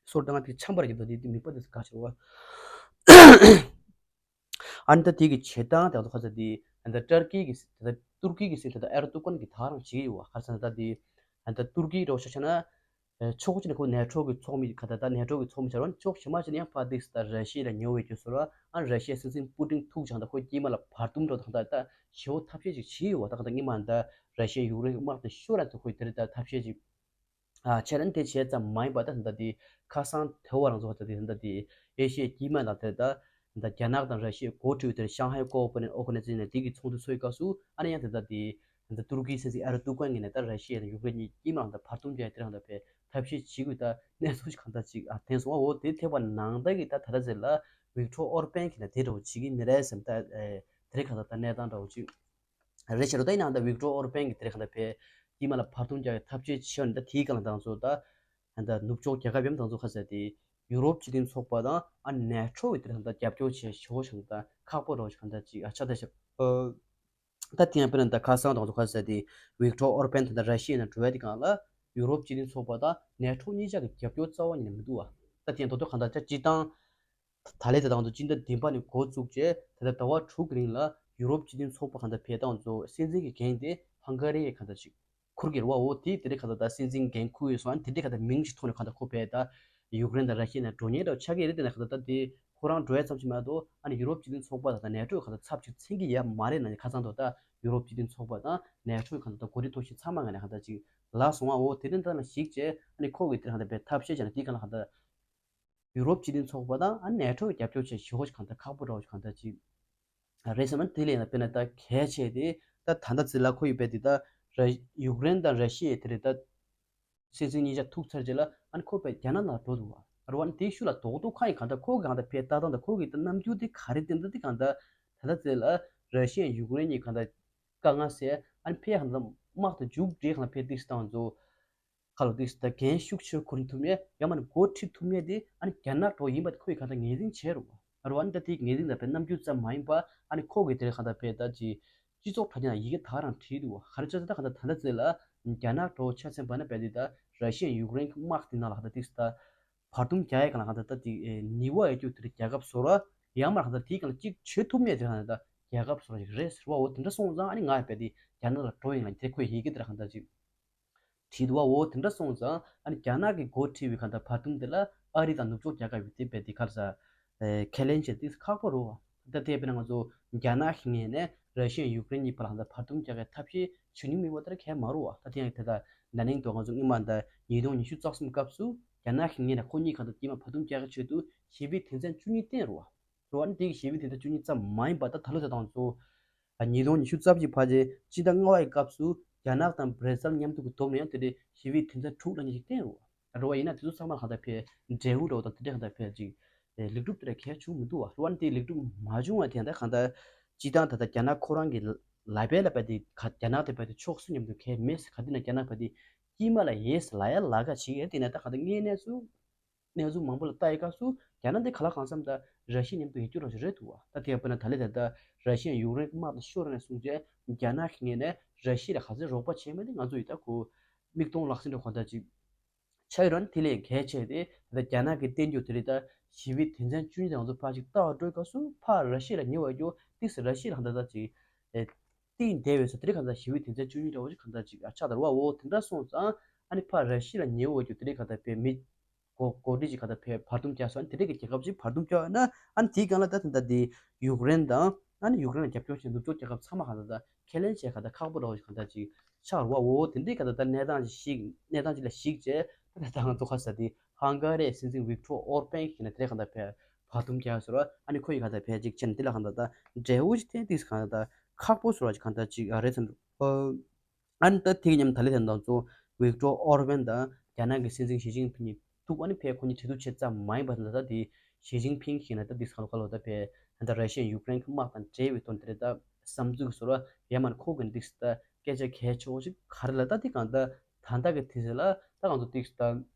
སོར་དང་དེ་ཆམ་པར་གྱི་དོ་དེ་དེ་མི་པ་དེ་ག་ཆེ་བ། ཨ་ནི་ད་དེ་གི་བྱེད་སྟངས་དེ་ཚོ་ཁ་ཚ་དེ་ཨ་ནི་ད་ཏར་ཀི་གི་ད་ཏུར་ཀི་གི་སྲིད་ད་ཨེར་ཏུ་ཀོན་གི་ད་རང་བྱེད་ཡོད་བ་ཁ་ཚ་ད་དེ་ཨ་ནི་ད་ཏུར་ཀི་རོ་ཤ་ཆ་ན་ཕྱོགས་གཅིག་ནས་ཁོ་ནེ་ཊོ་གི་ཚོགས་མི་ག་ད་ད་ནེ་ཊོ་གི་ཚོགས་མི་བྱ་བ་ཕྱོགས་གཞན་མ་ཅིག་ནས་ཡང་ཕ་དེ་ད་ར་ཤི་ཡ་ལ་ཉེ་བའི་རྒྱུ་སོ་ར་ཨ་ནི་ར་ཤི་ཡའི་སྲིད་འཛིན་པུ་ཏིན་ཐུག་ཆང་ད་ཁོ་དཀྱིལ་མ་ལ་བར་འདུམ་འགྲོ་དང་ད་ད་ཞེ་བོ་ཐབས་ཤེས་ཅིག་བྱེད་ཡོད་བ་ད་ག་ད་སྔོན་མ་ད་ར་ཤི་ཡ་ཡུཀ་རེན་དམག་དེ་ཤོར་ར་ད་ཁོས་དེ་རེད་ད་ཐབས་ཤེས་ཅིག་ཨ་ཆ་རན་དེ་བྱས་ཙམ་མ་ཡིན་པ་ད་ད་དེ་ཁ་སང་དེ་བ་རང་ཚོ་ད་དེ་ད་དེ་ཨེ་ཤི་ཡའི་དཀྱིལ་མ་ལ་དེ་ད་ད་རྒྱ་ནག་དང་ར་ཤི་ཡའི་འགོ་ཁྲིད་དེ་ཤང་ཧའི་ཀོ་ཨོ་པ་རེ་ཨོ་ག་ནི་ཛེ་ཤན་དེ་གི་ཚོགས་འདུ་ཚོགས་སྐབས་སུ་ཨ་ནི་ཡང་དེ་ད་དེ་ད་ཏུར་ཀི་སྲིད་འཛིན་ཨེར་ཏུ་ཀན་གྱི་ནས་ད་ར་ཤི་ཡ་དང་ཡུཀ་རེན་གཉིས་དཀྱིལ་མ་ལ་ད་བར་འདུམ་རྒྱག་དེ་རང་ད་ཕེ་ཐབས་ཤེས་བྱེད་དགོས་ད་གནས་ཚུལ་ཞིག་གང་ད་ཅིག་ཨ་དེ་སོང་བ་འོ་དེ་ཐེབས་པ་ནང་ད་གི་ད་ད་ད་ཟེར་ལ་ཝིག་ཏོར་ཨོར་པན་གྱི་ནས་དེ་འདྲ་བོ་བྱེད་ཀྱི་མི་རེད་བསམ་ད་དེ་རེད་གང་ད་ད་གནས་སྟངས་འདྲ་བོ་ཅིག་རེད་ཤག་རོ་ད་ཡིན་ནའང་ད་ཝིག་ཏོར་ཨོར་པན་གྱིས་དེ་རིང་ད་ཕེ་དཀྱིལ་མ་ལ་བར་འདུམ་རྒྱག་ཡའི་ཐབས་ཤེས་བྱས་ནས་ད་དེའི་སྒང་ལ་ད་ང་ཚོ་ད་ད་ནུབ་ཕྱོགས་རྒྱལ་ཁབ་ཡམ་ད་ང་ཚོ་ཁ་ཟེར་ཏེ་ཡུ་རོབ་སྤྱི་མཐུན་ཚོགས་པ་དང་ཨ་ནེ་ཊོ་བའི་དེ་རིང་ད་རྒྱབ་སྐྱོར་བྱས་ཞོག་ཞང་ད་ཁག་པོ་རོགས་ཞང་ད་ཅིག་ཨ་ཆ་ད་ཞབས་ད་དེ་ཡང་དཔེར་ན་ད་ཁ་སང་ད་ང་ཚོ་ཁ་ཟེར་ཏེ་ཝིག་ཏོར་ཨོར་པན་ད་ད་ར་ཤི་ཡ་ནང་འགྲོ་བའི་དེ་སྒང་ལ་ཡུ་རོབ་སྤྱི་མཐུན་ཚོགས་པ་དང་ནེ་ཊོ་གཉིས་ཆ་གི་རྒྱབ་སྐྱོར་རྩ་བ་ཉིད་ནས་མི་འདུག་བ། ད་དེ་ཡང་ད་དུང་གང་ད་ཆ་སྤྱི་བཏང་ད་ལས་ད་དང་དུ་སྤྱི་ཟླ་བདུན་པ་ནས་འགོ་བཙུགས་རྗེས་ད་ལྟ་ཟླ་བ་དྲུག་གི་རིང་ལ་ཡུ་རོབ་སྤྱི་མཐུན་ཚོགས་པ་གང་ད་ཕེ་ཏང་ཚོ་སྲིད་འཛིན་གྱི་འགན་དེ་ཧང་ག་རི་ཡའི་གང་ད་ཅིག་ཁུར་གྱི་རེད་བ། འོ་དེ་དེ་རིང་གང་ད་ད་སྲིད་འཛིན་འགན་འཁུར་ཡོད་སོང་ཨ་དེ་འདྲའི་གང་ད་མིང་ཞིག་ཐོག་ནས་གང་ད་ཁོ་ཕེ་ད་ཡུཀ་རེན་དང་ར་ཤི་ཡ་ནས་འགྲོ་ཉེན་འདྲ་ཆགས་ཀྱི་རེད། དེ་ནས་གང་ད་ད་དེ་ཁོ་རང་འགྲོ་ཡ་ཙམ་ཞིག་མ་གཏོགས་ཨ་ནི་ཡུ་རོབ་སྤྱི་མཐུན་ཚོགས་པ་དང་ནེ་ཊོ་གང་ད་ཚབ་ཅིག་མཚན་གྱི་ཡ་མ་རེད་ན་ནི་ཁ་སང་དུ་ད་ཡུ་རོབ་སྤྱི་མཐུན་ཚོགས་པ་དང་ནེ་ཊོ་གང་ད་ད་འགོ་ཁྲིད་ཐོག་ཞིག་ཚང་མ་ང་ནས་གང་ད་ཅིག་ལ་སོང་བ། འོ་དེ་རིང་ད་ལ་གཞིགས་བྱས་ཨ་ནི་ཁོ་གིས་དེ་རིང་གང་ད་ཕེ་ཐབས་ཤེས་བྱས་ན་དེའི་སྒང་ལ་གང་ད་ཡུ་རོབ་སྤྱི་མཐུན་ཚོགས་པ་དང་ཨ་ནེ་ཊོ་གི་རྒྱབ་སྐྱོར་བྱས་ཞུ་ཧོ་ཞིག་གང་ལྟར་ཁག་པོ་འདྲ་བོ་ཞིག་གང་ལྟར་ཅིག་རེད་བསམ་ན། དེ་ལས་ཡང་དཔེར་ན་ད་གལ་ཆེ་དེ་ད་ད་ལྟ་ཙི་ལ་ཁོ་ཡི་བས་དེ་ད་ར་ཡུཀ་རེན་དང་ར་ཤི་ཡའི་དེ་རེད་ད་སྲིད་འཛིན་གཉིས་ཆ་ཐུག་ཚར་རྗེས་ལ་ཨ་ནི་ཁོ་བས་རྒྱ་ནག་ནང་འགྲོ་འདུག་བ། རེད་བ། ཨ་ནི་དེའི་ཤུལ་ལ་རྡོག་རྡོག་ཁ་ཡི་གང་ལྟར་ཁོ་གི་གང་ལྟར་ཕེ་ལྟ་སྟངས་དང་ཁོ་གི་ད་རྣམ་འགྱུར་དེ་ག་རེ་བསྟན་ད་དེ་གང་ལྟར་ད་ལྟ་ཙི་ལ་ར་ཤི་ཡ་ཡུཀ་རེན་གཉིས་གང་ལྟར་དཀའ་ངལ་སེལ་ཨ་ནི་ཕེ་གང་ལྟར་དམག་དང་མཇུག་སྒྲིལ་གང་ལྟར་ཕེ་ཏིག་སྟངས་ཚོ། ཁ་ལོ་ཏིག་ད་འགན་ཤུགས་ཆེ་འཁུར་ཐུབ་མཁན་ཡང་མིན་ན་འགོ་ཁྲིད་ཐུབ་མཁན་དེ་ཨ་ནི་རྒྱ་ནག་འགྲོ་ཡིན་པ་དེ་ཁོས་གང་ལྟར་ངེས་འཛིན་བྱས་རུང་བ། རུང་ཨ་ནི་ད་དེའི་ངེས་འཛིན་དང་བའི་རྣམ་འགྱུར་ཙམ་མ་ཡིན་པ་ཨ་ནི་ཁོ་གིས་དེ་རིང་གང་ལྟར་བས་ད་ཅི་སྤྱི་ཚོགས་དྲ་རྒྱ་ནང་ཡི་གེ་ད་རང་བྲིས་འདུག་བ། ག་རེ་བྱས་ད་གང་ལྟར་ད་ལྟ་ཙི་ལ་རྒྱ་ནག་འགྲོ་ཆ་ཚན་པ་ན་བས་དེ་ད་ར་ཤི་ཡ་ཡུཀ་རེན་གྱི་དམག་དེ་ནང་ལ་གང་ལྟར་ཏིག་ད་བར་འདུམ་རྒྱག་ཡས་གང་ལ་གང་ལྟར་ད་དེ་ནི་བ་ཡ་རྒྱུ་དེ་རྒྱལ་ཁབ་བཟོ་ར་ཡང་མ་གང་ལྟར་དེའི་གང་ལ་གཅིག་བྱེད་ཐུབ་མཁན་དེ་གང་ལྟར་རྒྱལ་ཁབ་བཟོ་ར་ཞིག་རེད་ཟེར་བ། འོ་དེ་འདྲ་སོང་ཙང་ཨ་ནི་ང་ཡ་བས་དེ་རྒྱ་ནག་ལ་འགྲོ་ཡིན་ལ་དེ་ཁོས་ཡི་གེ་དེ་ར་གང་ལྟར་ཅིག་བྲིས་འདུག་བ། འོ་དེ་འདྲ་སོང་ཙང་ཨ་ནི་རྒྱ་ནག་གི་འགོ་ཁྲིད་པའི་གང་ལྟར་བར་འདུམ་དེ་ལ་ཨ་རི་དང་ནུབ་ཕྱོགས་རྒྱལ་ཁབ་ཡོད་དེ་བས་དེ་གར་ས་ཁས་ལེན་བྱེད་དེ་ཁག་པོ་རེད་བ། ད་དེ་དཔེར་ན་ང་ཚོ་རྒྱ་ནག་གི་ངོས་ནས་ར་ཤི་ཡ་ཡུཀ་རེན་གཉིས་བར་ལ་གང་ལྟར་བར་འདུམ་རྒྱག་གི་ཐབས་ཤེས་བྱེད་མྱོང་མེད་པ་ལྟར་གལ་མ་རུང་བ། ད་དེ་ཡང་དེ་ལྟར་ན་ནིང་དུ་ང་ཚོ་སྔོན་མ་ད་ཉིས་སྟོང་ཉི་ཤུ་རྩ་གསུམ་སྐབས་སུ་རྒྱ་ནག་གི་ངོས་ནས་ཁོ་གཉིས་གང་ལྟར་དཀྱིལ་མ་བར་འདུམ་རྒྱག་གི་ཆེད་དུ་ཞི་བའི་དོན་ཚན་བཅུ་གཉིས་བཏིང་རེད་བ། རེད་བ། ཨ་ནི་དེ་གི་ཞི་བའི་དོན་ཚན་བཅུ་གཉིས་ཙམ་མ་ཡིན་པ་ད་ད་ལོ་ད་དང་ཚོ་ཉིས་སྟོང་ཉི་ཤུ་རྩ་བཞི་བར་གྱི་སྤྱི་ཟླ་ལྔ་པའི་སྐབས་སུ་རྒྱ་ནག་དང་བྷར་ཛིལ་མཉམ་དུ་གི་བསྡོམས་ནས་ཡང་དེ་འདྲའི་ཞི་བའི་དོན་ཚན་དྲུག་ལ་ཉེ་ཞིག་བཏིང་རེད་བ། རེད་བ། ཡིན་ན་དེ་ཚོ་ཚང་མ་གང་ལྟར་ཕེ་འབྲས་བུ་འདྲ་བོ་དང་དེ་འདྲ་གང་ལྟར་ཕེ་ཅིག་ལེགས་གྲུབ་དེ་འདྲ་གལ་བྱུང་མི་འདུག་བ། རེད་བ། ཨ་ནི་དེ་ལེགས་གྲུབ་མ་བྱུང་བ་དེ་ཡང་ད་གང་ལྟར་སྤྱི་བཏང་ད་ལྟ་རྒྱ་ནག་ཁོ་རང་གི་ ལ་བས་ལ་བས་དེ་ག་རྒྱ་ནག་དེ་བས་དེ་ཕྱོགས་སུ་མཉམ་དུ་གལ་མེད་ཟེར། ག་དེ་ན་རྒྱ་ནག་བས་དེ་དཀྱིལ་མ་ལ་ཡེས་ལ་ཡ་ལ་ག་ཅིག་ཡ་དེ་ན་ད་ག་ད་དངོས་གནས་སུ་གནས་ཚུལ་མང་པོ་ལ་ལྟ་ཡི་སྐབས་སུ་རྒྱ་ནག་འདི་ག་ལ་གང་འཚམ་ད་ར་ཤི་ཡ་མཉམ་དུ་ཡོད་རྒྱུ་རང་ཞིག་རེད་འདུག་བ། ད་དེ་ཡང་དཔེར་ན་ད་ལེ་ད་ད་ར་ཤི་ཡ་ཡུཀ་རེན་དམག་དང་ཤོར་ནས་བཟུང་རྗེས་རྒྱ་ནག་གི་ངོས་ནས་ར་ཤི་ཡ་ལ་ག་ཚོད་རོགས་པ་བྱས་མེད་དེ་ང་ཚོ་ཡི་ད་ཁོ་མིག་མཐོང་ལག་ཟིན་འདྲ་གང་ལྟར་ཅིག་ཆགས་ཡོད་ར། དེ་ལས་གལ་ཆེ་དེ་ད་རྒྱ་ནག་གི་བསྟན་རྒྱུ་དེ་རེད། ད་ཞི་བའི་དོན་ཚན་བཅུ་གཉིས་དེ་ང་ཚོ་ཕར་ཅིག་ལྟ་བ་སྤྲོད་སྐབས་སུ་ཕར་ར་ཤི་ཡ་ལ་ཉེ་བ་རྒྱུ་ཏིག་སེ་ར་ཤི་ཡ་ལ་གང་ལྟར་ད་ཅིག་ཨེ་གཏིང་བདེ་བའི་ས་དེ་རིགས་གང་ལྟར་ཞི་བའི་དོན་ཚན་བཅུ་གཉིས་འདྲ་བོ་ཅིག་གང་ལྟར་ཅིག་ཨ་ཆགས་དར་བ་འོ་དེ་འདྲ་སོང་ཙང་ཨ་ནི་ཕར་ར་ཤི་ཡ་ལ་ཉེ་བ་རྒྱུ་དེ་རིགས་གང་ལྟར་བས་མི་གོ་གོ་སྒྲིག་ཅིག་ག་ད་བས་བར་འདུམ་རྒྱག་སོང་། དེ་འདྲའི་གི་རྒྱལ་ཁབ་ཅིག་བར་འདུམ་རྒྱག་ཡོད་ན་ཨ་ནི་དེའི་སྒང་ལ་ད་དེ་འདྲ་དེ་ཡུཀ་རེན་དང་ཨ་ནི་ཡུཀ་རེན་ལ་རྒྱབ་སྐྱོར་བྱེད་ནུབ་ཕྱོགས་རྒྱལ་ཁབ་ཚང་མ་ག་ད་ད་ཁས་ལེན་བྱས་ག་ད་ཁག་པོ་འདྲ་བོ་ཞིག་ག་ད་ཅིག་ཆགས་རུ་བ་འོ་དེ་འདྲའི་ག་ད་ད་གནས་སྟངས་ཅིག་ཞིག་གནས་སྟངས་ཅིག་ལ་གཞིགས་བྱས་ད་ད་ང་ཚོ་ག་ས་དེ་ཧང་ག་རི་སྲིད་འཛིན་ཝིག་ཏོར་ཨོར་པན་གྱིས་ན་དེ་རེ་ག་ད་བས་བར་འདུམ་རྒྱག་ཟེར་བ་ཨ་ནི་ཁོ་ཡི་ག་ད་བས་ཅིག་བྱས་ན་དེ་ལ་ག་ད་ད་འབྲས་བུ་ཞིག་ཐེན་ཏིག་ག་ད་ད་ཁག་པོ་ཟེར་བ་ཞིག་ག་ད་ཅིག་རེད་ཟེར་འདུག་ཨ་ནི་ད་དེ་གི་མཉམ་ད་ལེ་དེ་འདང་ཚོ་ཝིག་ཏོར་ཨོར་པན་དང་རྒྱ་ནག་གི་སྲིད་འཛིན་ཞི་ཅིན་ཕིན་གཉིས་ཐུག་ཨ་ནི་ཕའི་ཁོ་གཉིས་གྲོས་བསྡུར་བྱེད་ཙམ་མ་ཡིན་པ་དང་ད་དེ་ཞི་ཅིན་ཕིན་གྱིས་ན་ད་དེ་ཁ་ལོ་ཁ་ལོ་ད་ཕའི་ད་ད་ར་ཤི་ཡ་ཡུཀ་རེན་གྱི་དམག་དང་འབྲེལ་བའི་དོན་དེ་རེད། ད་བསམ་ཚུལ་གྱི་ཟུར་བ་ཡ་མ་ན་ཁོ་གི་འདི་ད་སྐད་ཆ་གལ་ཆེ་བོ་ཞིག་ག་རེ་ལ་ད་དེ་གང་ད་ད་ལྟ་གི་དུས་ཚོད་ལ་ད་གང་ཚོ་དེ་ད།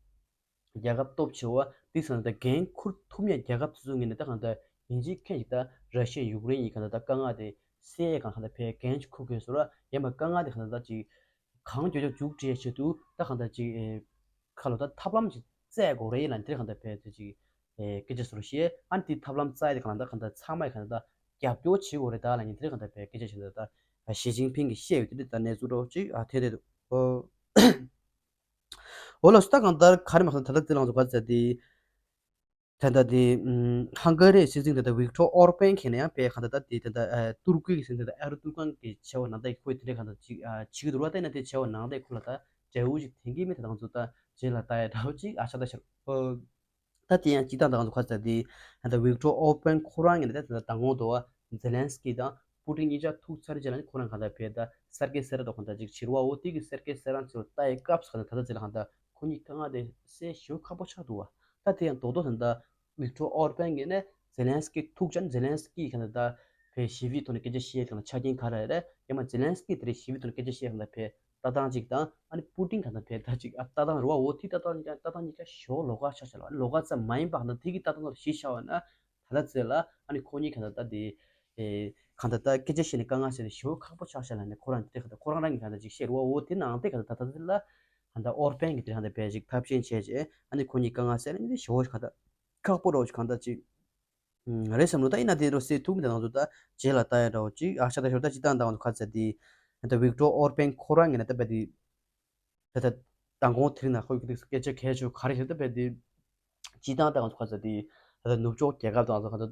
རྒྱལ་ཁབ་སྟོབས་ཆེ་བ་དེ་ཚོ་ནི་ད་འགན་འཁུར་ཐུབ་མཁན་རྒྱལ་ཁབ་དེ་ཚོ་ངོས་ནས་ད་གང་ལྟར་ཡིན་གཅིག་མཁྱེན་གཅིག་ད་ར་ཤི་ཡ་ཡུཀ་རེན་གྱི་གང་ལྟར་ད་དཀའ་ངལ་དེ་སེལ་ཡས་གང་གང་ལྟར་ཕའི་འགན་ཅིག་འཁུར་དགོས་ཟེར་བ་ཡིན་པ། དཀའ་ངལ་དེ་གང་ལྟར་ད་ཅིག་གང་མགྱོགས་མགྱོགས་མཇུག་སྒྲིལ་ཡས་ཆེད་དུ་ད་གང་ལྟར་ཅིག་ཁ་ལོ་ད་ཐབས་ལམ་ཅིག་བཙལ་དགོས་རེད་ལ་དེ་གང་ལྟར་ཕའི་དེ་ཅིག་སྐད་ཆ་ཟེར་ཞེས་ཨ་ནི་དེ་ཐབས་ལམ་བཙལ་ཡས་དེ་གང་ལྟར་གང་ལྟར་ཚང་མས་གང་ལྟར་རྒྱབ་སྐྱོར་བྱེད་དགོས་རེད་ད་ལ་ནི་དེ་གང་ལྟར་ཕའི་སྐད་ཆ་བཤད་ད་ད་ཞི་ཅིན་ཕིན་གྱིས་བཤད་ཡོད་དེ་ད་གནས་ཚུལ་རོགས་ཅིག་ཨ་ཐེ་དེ་འདུག་འོ་ལགས་སོ། ད་གང་ལྟར་ག་རེ་མ་གཏོགས་ད་ལྟ་དེ་ལང་ཚོ་ག་ཚ་དེ། ད་ལྟ་དེ་ཧང་ག་རིའི་སྲིད་འཛིན་ད་ལྟ་ཝིག་ཏོར་ཨོར་པན་གྱིས་ན་ཡང་པའི་གང་ལྟར་ད་དེ་ད་ལྟ་ཏུར་ཀི་གི་སྲིད་འཛིན་ད་ཨེར་ཏུ་ཀན་གྱི་ཆེ་བ་ནང་ད་ཁོས་དེ་འདྲའི་གང་ལྟར་ཅིག་བྱེད་ཀྱི་འདུག་བ། ད་ན་དེ་ཆེ་བ་ནང་ད་ཁོ་ལ་ད་འབྲས་བུ་ཅིག་ཐེན་གྱི་མེད། ད་ང་ཚོ་ད་རྗེས་ལ་ལྟ་ཡ་འདྲ་བོ་ཅིག་ཨ་ཆ་ད་ཤར། ད་དེ་ཡང་སྤྱི་བཏང་ད་ང་ཚོ་ག་ཚ་དེ་ད་ལྟ་ཝིག་ཏོར་ཨོར་པན་ཁོ་རང་གིས་ན་ད་ད་མདང་དགོང་དུ་བ་ཛེ་ལན་སི་ཀི་དང་པུ་ཏིན་གཉིས་ཆ་ཐུག་ཚར་རྗེས་ལ་ནི་ཁོ་རང་གང་ལྟར་བས་ད་སེར་སྐད་སེར་ར་དོ་གང་ལྟར་ཅིག་བྱེད་རུ་བ་འོ་དེ་གི་སེར་སྐད་སེར་རང་ཚོ་ལ་ལྟ་ཡི་སྐབས་སུ་གང་ལྟར་ད་ལྟ་ཅི་ལ་གང་ལྟར་ཁོ་གཉིས་དཀའ་ངལ་དེ་སེལ་ཞེ་པོ་ཁག་པོ་ཆགས་འདུག་བ། ད་དེ་ཡང་རྡོག་རྡོག་ད་ལྟ་ཝིག་ཏོར་ཨོར་པན་གྱིས་ནས་ཛེ་ལན་སི་ཀི་ཐུག་ཅན་ཛེ་ལན་སི་ཀི་གང་ལྟར་ད་བས་ཞི་བའི་ཐོག་ནས་སྐད་ཆ་བཤད་གང་ལྟར་ཆ་རྐྱེན་ག་རེ་རེད། ཡང་མ་ཛེ་ལན་སི་ཀི་དེ་རེད་ཞི་བའི་ཐོག་ནས་སྐད་ཆ་བཤད་གང་ལྟར་བས་ལྟ་སྟངས་གཅིག་དང་ཨ་ནི་པུ་ཏིན་གང་ལྟར་བས་ད་ཅིག་ཨ་ལྟ་སྟངས་རེད་བ། འོ་དེ་ལྟ་སྟངས་གཉིས་ཀ་ལྟ་སྟངས་གཉིས་ཀ་ཞེ་པོ་ལོགས་ཀ་ཆགས་ཆགས་ལ་ལོགས་ཀ་ཙམ་མ་ཡིན་པ་གང་ལྟར་དེ་གི་ལྟ་སྟངས་ལ་གཞི་བཞག་པ་ན། ད་ལྟ་ཚེ་ལ་ཨ་ནི་ཁོ་གཉིས་གང་ལྟར་ད་དེ་ཨེ་གང་ལྟར་ད་སྐད་ཆ་བཤད་ནས་དཀའ་ངལ་སེལ་ནས་ཞེ་པོ་ཁག་པོ་ཆགས་ཤག་ལ་ནི་ཁོ་རང་དེ་གང་ལྟར་ཁོ་རང་རང་གི་གང་ལྟར་ཅིག་བཤད་རུ་བ། འོ་དེ་ནང་དེ་གང་ལྟར་ད་ལྟ་ཚེ་ལ་གང་ལྟར་ཨོར་པན་གྱི་དེ་གང་ལྟར་བས་ཅིག་ཐབས་ཤེས་བྱས་རྗེས་ཨ་ནི་ཁོ་གཉིས་དཀའ་ངལ་སེལ་ནས་ཞེ་པོ་གང་ལྟར་ཁག་པོ་རོ་ཅིག་གང་ལྟར་ཅིག་རེད་བསམ་ལོ། ད་ཡིན་ན་དེ་རུ་སེལ་ཐུབ་མི་དེ་ང་ཚོ་ད་རྗེས་ལ་ལྟ་ཡ་འདྲ་བོ་ཅིག་ཨ་ཤ་ད་ཤོར་ད་ཅི་ད་ད་ང་ཚོ་ག་ཚ་དེ་ད་ཝིག་ཏོར་ཨོར་པན་ཁོ་རང་གི་ན་ད་བས་དེ། ད་ལྟ་མདང་དགོང་དེ་རིང་ན་ཁོ་གི་སྐད་ཆ་གལ་ཆེ་ག་རེ་ཞིག་ད་བས་དེ། སྤྱི་བཏང་ད་ང་ཚོ་ག་ཚ་དེ། ད་ལྟ་ནུབ་ཕྱོགས་རྒྱལ་ཁབ་དང་ང་ཚོ་ག་ཚ་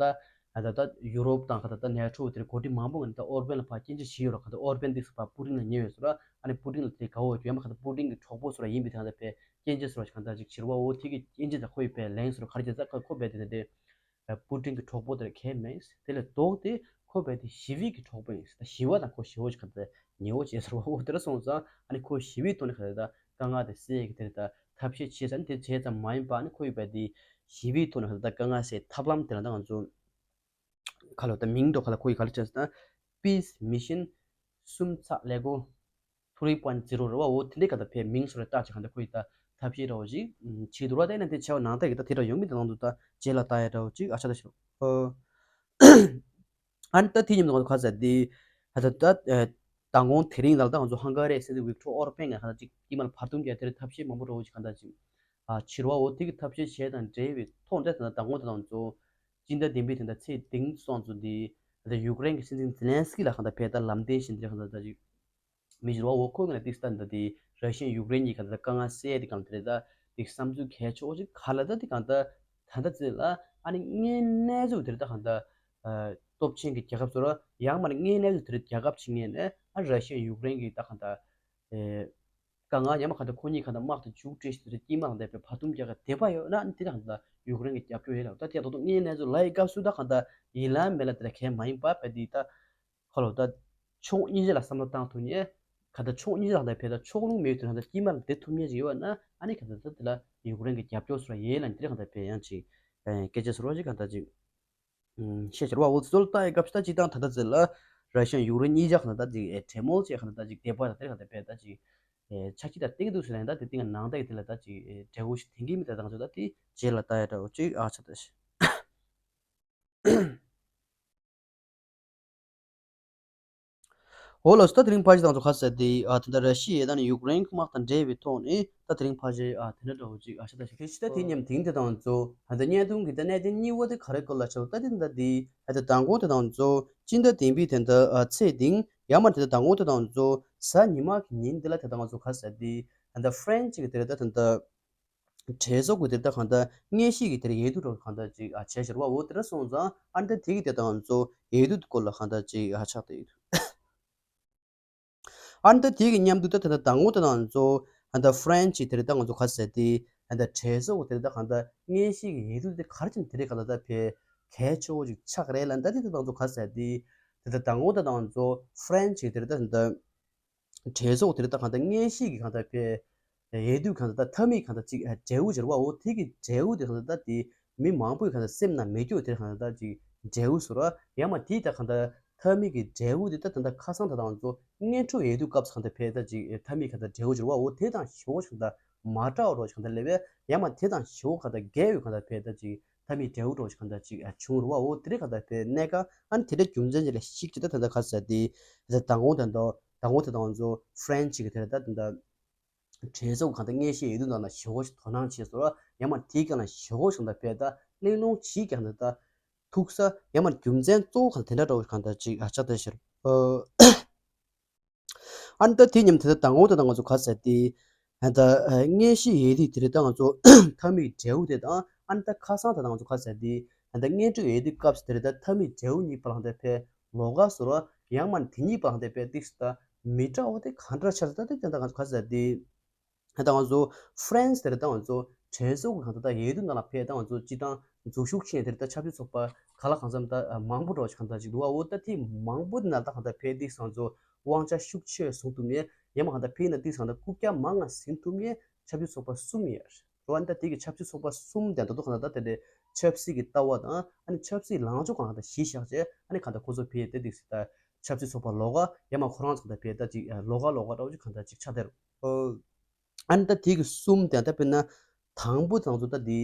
ད། ད་ལྟ་ཡུ་རོབ་དང་ག་ཚ་ད་ནེ་ཊོ་དེ་འགོ་ཁྲིད་མང་པོ་ངས་ད་ཨོར་པན་ལ་ཕར་སྐྱོན་བརྗོད་བྱས་ཡོད་ར། ག་ཚ་ཨོར་པན་དེ་ཚོ་ཕར་པུ་ཏིན་ལ་ཉེ་བས་སོ་ར། ཨ་ནི་པུ་ཏིན་ལ་དེ་དགའ་བོ་ཡོད་མ་ག་ཚ་པུ་ཏིན་གི་གྲོགས་པོ་སོ་ར་ཡིན་པའི་ཐང་ད་བས་སྐྱོན་བརྗོད་སོ་ར་གང་ད་ཅིག་བྱེད་རུ་བ། འོ་དེ་གི་སྐྱོན་བརྗོད་ད་ཁོ་ཡི་བས་ལན་སོ་ར་ག་རེ་བྱས་ད་ཁོ་བས་དེ་ནས་དེ། པུ་ཏིན་གྱི་གྲོགས་པོ་དེར་གལ་མེད། དེ་ལས་ལྡོག་སྟེ་ཁོ་བས་དེ་ཞི་བའི་གི་གྲོགས་པོ་ཡིན། ད་ཞི་བ་དང་ཁོ་ཞི་བོ་ཞིག་ག་ཚ་ཉེ་བོ་བྱས་ཟེར་བ། འོ་དེ་འདྲ་སོང་ཙང་ཨ་ནི་ཁོ་ཞི་བའི་ཐོག་ནས་ག་ཚ་ད་དཀའ་ངལ་དེ་སེལ་གི་དེ་རེད། ད་ཐབས་ཤེས་བྱས་ཙང་དེ་བྱས་ཙམ་མ་ཡིན་པ་ཨ་ནི་ཁོ་ཡི་བས་དེ་ཞི་བའི་ཐོག་ནས་ག་ཚ་ད་དཀའ་ངལ་སེལ་ཐབས་ལམ་དེ་ལ་ད་ང་ཚོ་ག་ལ་ད་མིང་འདྲ་ག་ལ་ཁོ་ཡི་ག་ལ་བྱས་ཟེར་ན་Peace Mission གསུམ་ཚེག་ཀླད་ཀོར་three point zero རེད་བ། འོ་དེ་འདྲའི་ག་ད་བས་མིང་སོ་རེ་བཏགས་ཅིག་ག་ད་ཁོ་ཡི་ད་ཐབས་ཤེས་འདྲ་བོ་ཅིག་བྱེད་འདུག་ར། ད་ཡིན་ན་དེ་བྱ་བ་ནང་ལྟར་གི་ད་དེ་འདྲ་ཡོང་མི་དེ་ནང་དུ་ད་རྗེས་ལ་ལྟ་ཡ་འདྲ་བོ་ཅིག་ཨ་ཆ་ད་ཤོག་ཨ་ནི་ད་དེ་མཉམ་དུ་ང་ཚོ་ག་ཚ་དེ་ད་ད་ད་མདང་དགོང་དེ་རིང་ལ་ད་ང་ཚོ་ཧང་ག་རི་སྲིད་འཛིན་ཝིག་ཏོར་ཨོར་པན་གྱིས་ག་ཚ་ཅིག་དཀྱིལ་མ་ལ་བར་འདུམ་རྒྱག་དེར་ཐབས་ཤེས་མང་པོ་འདྲ་བོ་ཅིག་ག་ད་ཅིག་ཨ་བྱེད་རུ་བ། འོ་དེ་གི་ཐབས་ཤེས་བྱས་དང་འབྲེལ་བའི་ཐོག་འདྲ་ད་ད་མདང་དགོང་ད་ང་ཚོ་སྤྱི་ཟླ་བདུན་པའི་དེ་ད་ཚེས་བདུན་སོང་ཚོ་དེ་ད་ཡུཀ་རེན་གྱི་སྲིད་འཛིན་ཛེ་ལན་སི་ཀི་ལ་གང་ལྟར་བས་ད་ལམ་སྟོན་བྱེད་འདི་གང་ལྟར་ད་ཅིག་མི་བྱེད་རུ་བ། འོ་ཁོ་གི་ན་ཏིག་སྟ་འདི་ད་དེ་ར་ཤི་ཡ་ཡུཀ་རེན་གྱི་གང་ལྟར་དཀའ་ངལ་སེལ་དེ་གང་ལྟར་ད་དེ་བསམ་ཚུལ་གལ་ཆེ་བོ་ཅིག་ག་ལ་ད་དེ་གང་ལྟར་ད་ལྟ་ཚེ་ལ་ཨ་ནི་དངོས་གནས་ཚུལ་དེ་རེད། ད་གང་ལྟར་སྟོབས་ཆེན་གྱི་རྒྱལ་ཁབ་ཚོ་ར་ཡང་མ་ནི་དངོས་གནས་ཚུལ་དེ་རེད། རྒྱལ་ཁབ་ཅིག་ངོས་ནས་ཨ་ར་ཤི་ཡ་ཡུཀ་རེན་གྱི་ད་གང་ལྟར་དཀའ་ངལ་ཡང་མ་གང་ལྟར་ཁོ་གཉིས་གང་ལྟར་དམག་དེ་མཇུག་སྒྲིལ་ཞིག་དེ་རེད། དཀྱིལ་མ་གང་ལྟར་བས་བར་འདུམ་རྒྱག་ག་དེ་པ་ཡོད་ན་ཨ་ནི་དེ་ད་གང་ལྟར་ཡུཀ་རེན་གྱི་རྒྱབ་སྐྱོར་ཡོད་ལ། ད་དེ་ད་དུང་དངོས་གནས་ཚུལ་ལ་ཡི་སྐབས་སུ་ད་གང་ལྟར་ཡིན་ལ་མེད་ལ་དེ་ལ་གལ་མ་ཡིན་པ་བས་དེ་ད། ཁོ་ལོ་ད་ཕྱོགས་གཉིས་ཆ་ལ་བསམ་བློ་བཏང་ཐུབ་མཁན། ག་ད་ཕྱོགས་གཉིས་ཆ་ལ་ད་བས་ད་ཕྱོགས་ལྷུང་མེད་དུས་ད་དཀྱིལ་མ་ལ་བསྡད་ཐུབ་མཁན་ཅིག་ཡོད་ན་ཨ་ནི་ག་ད་ད་དེ་ལ་ཡུཀ་རེན་གྱི་རྒྱབ་སྐྱོར་སོ་ར་ཡོད་ལ་འདི་རེད། ག་ད་བས་ཡང་ཅིག་སྐད་ཆ་སོ་ར་ཅིག་ག་ད་ཅིག་བཤད་ཆེར་བ། འོ་ཚོ་ལ་ལྟ་ཡི་སྐབས་ད་ཅིག་དང་ད་ད་ཚེ་ལ་ ར་ཤི་ཡ་ཡུཀ་རེན་གཉིས་ཆ་གང་ལྟར་ད་ཅིག་ཨེ་གྲོས་མོལ་བྱས་གང་ལྟར་ད་ཅིག་དེ་པར་ད་དེ་གང་ལྟར་དཔེ་ད་ཅིག་ཨེ་ཆ་ཅིག་ད་སྟེང་འདུག་ཟེར་ན་ད་དེ་སྟེང་ནང་ད་ཡི་དེ་ལ་ད་ཅིག་ཨེ་འབྲས་བུ་ཞིག་ཐེན་གྱི་མི་ད་དང་ཚོ་ད་དེ་རྗེས་ལ་ད་ཡ་འདྲ་བོ་ཅིག་ཨ་ཆགས་ད་ཤི། འོ་ལགས་སོ། ད་དེ་རིང་ཕལ་ཆེར་དང་ཚོ་ཁ་གསལ་དེ་ཨ་ད་ལྟ་ར་ཤི་ཡའི་དང་ནི་ཡུཀ་རེན་དམག་དང་འབྲེལ་བའི་ཐོག་ནས་ད་དེ་རིང་ཕལ་ཆེར་ཨ་དེ་འདྲ་འདྲ་བོ་ཅིག་ཨ་ཤ་ད་ཤ་ཁེ་ཤི་ད་དེ་མཉམ་དེང་དེ་དང་ཚོ་ཨ་ད་བརྙན་ཐུང་གི་ད་གནད་དོན་གཉིས་པོ་དེ་ག་རེ་སྐོར་ལ་ཆགས་ད་དེ་ད་དེ་ཨ་ད་མདང་དགོང་དེ་དང་ཚོ་སྤྱི་ཟླ་བདུན་པའི་དེ་ད་ཨ་ཚེས་དེང་ཡར་མར་དེ་ད་མདང་དགོང་དེ་དང་ཚོ་གཟའ་ཉི་མ་གི་ཉིན་དེ་ལ་དེ་དང་ཚོ་ཁ་གསལ་དེ་ཨ་ད་ཧྥ་རན་སི་གི་དེ་ད་དེ་ད། གྲོས་ཚོགས་ཀྱི་དེར་ད་གང་ལྟར་སྙན་ཞུ་གི་དེར་འོས་བསྡུ་འགྲོ་གང་ལྟར་ཅིག་ཨ་བྱས་ཟེར་བ་འོ་དེ་འདྲ་སོང་ཙང་ཨ་ནི་ད་དེ་གི་དེ་དང་ཚོ་འོས་བསྡུ་སྐོར་ལ་གང་ལྟར་ཅིག་ཨ་ཆགས་བསྡད་ཡོད། ཨ་ནི་ད་དེ་གི་མཉམ་དུ་ད་དེ་ད་དང་པོ་དེ་དང་ཚོ་ཨ་ད་ཧྥ་རན་སི་དེར་ད་ང་ཚོ་ག་ཟེར་དེ་ཨ་ད་གྲོས་ཚོགས་དེར་ད་གང་ལྟར་སྙན་ཞུ་གི་འོས་བསྡུ་དེ་ག་རེ་བྱས་ནས་དེ་རེད་གང་ལྟར་ད་ཕེ་གལ་ཆེ་བོ་ཅིག་ཆགས་རེད་ལ་ད་དེ་དེ་དང་ཚོ་ག་ཟེར་དེ་དེ་ད་དང་པོ་དེ་དང་ཚོ་ཧྥ་རན་སི་དེར་ད་ད། གྲོས་ཚོགས་དེར་ད་གང་ལྟར་སྙན་ཞུ་གི་གང་ལྟར་ཕེ། འོས་བསྡུ་གང་ལྟར་ད་མཐའ་མའི་གང་ལྟར་ཅིག་འབྲས་བུ་ཟེར་བ་འོ་དེ་གི་འབྲས་བུ་དེ་གང་ལྟར་ད་དེ་མི་མང་པོའི་གང་ལྟར་སེམས་ནང་མེད་རྒྱུ་དེ་གང་ལྟར་ད་ཅིག་འབྲས་བུ་ཟེར་བ་ཡང་མ་དེའི་ད་གང་ལྟར་མཐའ་མའི་གི་འབྲས་བུ་དེ་ད་ད་ལྟ་ཁ་སང་ད་དང་ཚོ་སྔོན་འགྲོ་འོས་བསྡུ་སྐབས་སུ་གང་ལྟར་ཕེ་ད་ཅིག་མཐའ་མའི་གང་ལྟར་འབྲས་བུ་ཟེར་བ་འོ་དེ་དང་ཞེ་པོ་གང་ལྟར་མ་འདྲ་བ་རོ་གང་ལྟར་ལས་པས་ཡང་མ་དེ་དང་ཞེ་པོ་གང་ལྟར་འགལ་བའི་གང་ལྟར་ཕེ་ད་ཅིག་མཐའ་མའི་འབྲས་བུ་རོ་གང་ལྟར་ཅིག་བྱུང་རུ་བ་འོ་དེ་རེད་གང་ལྟར་ཕེ་གནད་ཀ་ཨ་ནི་དེ་འདྲ་རྒྱུ་མཚན་ཅིག་ལ་གཞིགས་ཅིག་ད་ད་ད་ག་ཟེར་དེ། དེ་དང་པོ་དེ་འདྲ་དང་པོ་དེ་དང་ཚོ་ཧྥ་རན་སི་གི་དེ་ད་དེ་འདྲ་གྲོས་ཚོགས་གང་ལྟར་སྙན་ཞུ་འོས་བསྡུ་ནང་ལ་ཞེ་པོ་ཞིག་དོ་སྣང་བྱས་སོང་ཡང་མ་དེའི་སྒང་ལ་ཞེ་པོ་ཞིག་ད་ཕེ་ད་གླེང་སློང་བྱེད་ཀྱང་ད་ད་ཐུག་ས་ཡང་མ་རྒྱུ་མཚན་གཙོ་བོ་གང་དེ་འདྲ་འདྲ་བོ་གང་ལྟར་ཅིག་ཨ་ཆགས་ད་ཤར། ཨ་ནི་ད་དེ་མཉམ་དེ་ད་དང་པོ་དེ་ད་ང་ཚོ་ག་ཟེར་དེ། ཨ་ད་སྙན་ཞུ་འོས་བསྡུ་དེ་རེད་ད་ང་ཚོ་མཐའ་མའི་འབྲས་བུ་དེ་དང་ཨ་ནི་ད་ཁ་སང་ད་ད་ང་ཚོ་ག་ཟེར་དེ། ཨ་ད་སྔོན་འགྲོ་འོས་བསྡུ་སྐབས་སུ་དེ་རེད་ད་མཐའ་མའི་འབྲས་བུ་གཉིས་བར་ལ་ད་ཕེ་ལོགས་ཀ་བཟོ་ར་ཡང་མ་དེ་གཉིས་བར་ལ་ད་ཕེ་ཏིག་སུ་ད་མི་འདྲ་བ་དེ་གང་འདྲ་ཆགས་ད་དེ་ད་ང་ཚོ་ག་ཟེར་དེ། ད་ང་ཚོ་ཧྥ་རན་སི་དེར་ད་ང་ཚོ་གྲོས་ཚོགས་ཀྱི་གང་ལྟར་ད་འོས་བསྡུ་ནང་ལ་ཕེབས་ད་ང་ཚོ་སྤྱི་བཏང་འཛུལ་ཞུགས་ཆེན་དེར་ད་ཆབ་སྲིད་ཚོགས་པ་ག་ལ་གང་འཚམ་ད་མང་པོ་འགྲོ་ཞིག་གང་ལྟར་ཅིག་འདུག་བ། འོ་ད་དེ་མང་པོ་དེ་ནང་ད་གང་ལྟར་ཕེབས་ཏེ་ང་ཚོ་དབང་ཆ་ཤུགས་ཆེ་བཟུང་ཐུབ་མེད། ཡང་མ་གང་ལྟར་ཕེབས་ན་དེ་གང་ལྟར་རྐུབ་བཀྱག་མང་ང་ཟིན་ཐུབ་མེད་ཆབ་སྲིད་ཚོགས་པ་གསུམ་ཡོད། འོ་ད་དེ་གི་ཆབ་སྲིད་ཚོགས་པ་གསུམ་དེ་ད་དུང་གང་ལྟར་ད་དེ་འདྲའི་ཆབ་སྲིད་ཀྱི་ལྟ་བ་དང་ཨ་ནི་ཆབ་སྲིད་ལངས་ཕྱོགས་གང་ལྟར་གཞི་བཞག་བྱས་ཨ་ནི་གང་ལྟར་ཁོ་ཚོ་ཕེབས་ཏེ་དེ་ད་ཆབ་སྲིད་ཚོགས་པ་ལོགས་ཀ་ཡང་མ་ཁོ་རང་ཚོ་གང་ལྟར་ཕེབས་ད་ཅིག་ལོགས་ཀ་ལོགས་ཀ་འདྲ་བོ་ཅིག་གང་ལྟར་ཅིག་ཆགས་བསྡད་རེད། ཨ་ནི་ད་དེ་གི་གསུམ་དེ་ད་དཔེར་ན་དང་པོ་དང་ཚོ་ད་དེ་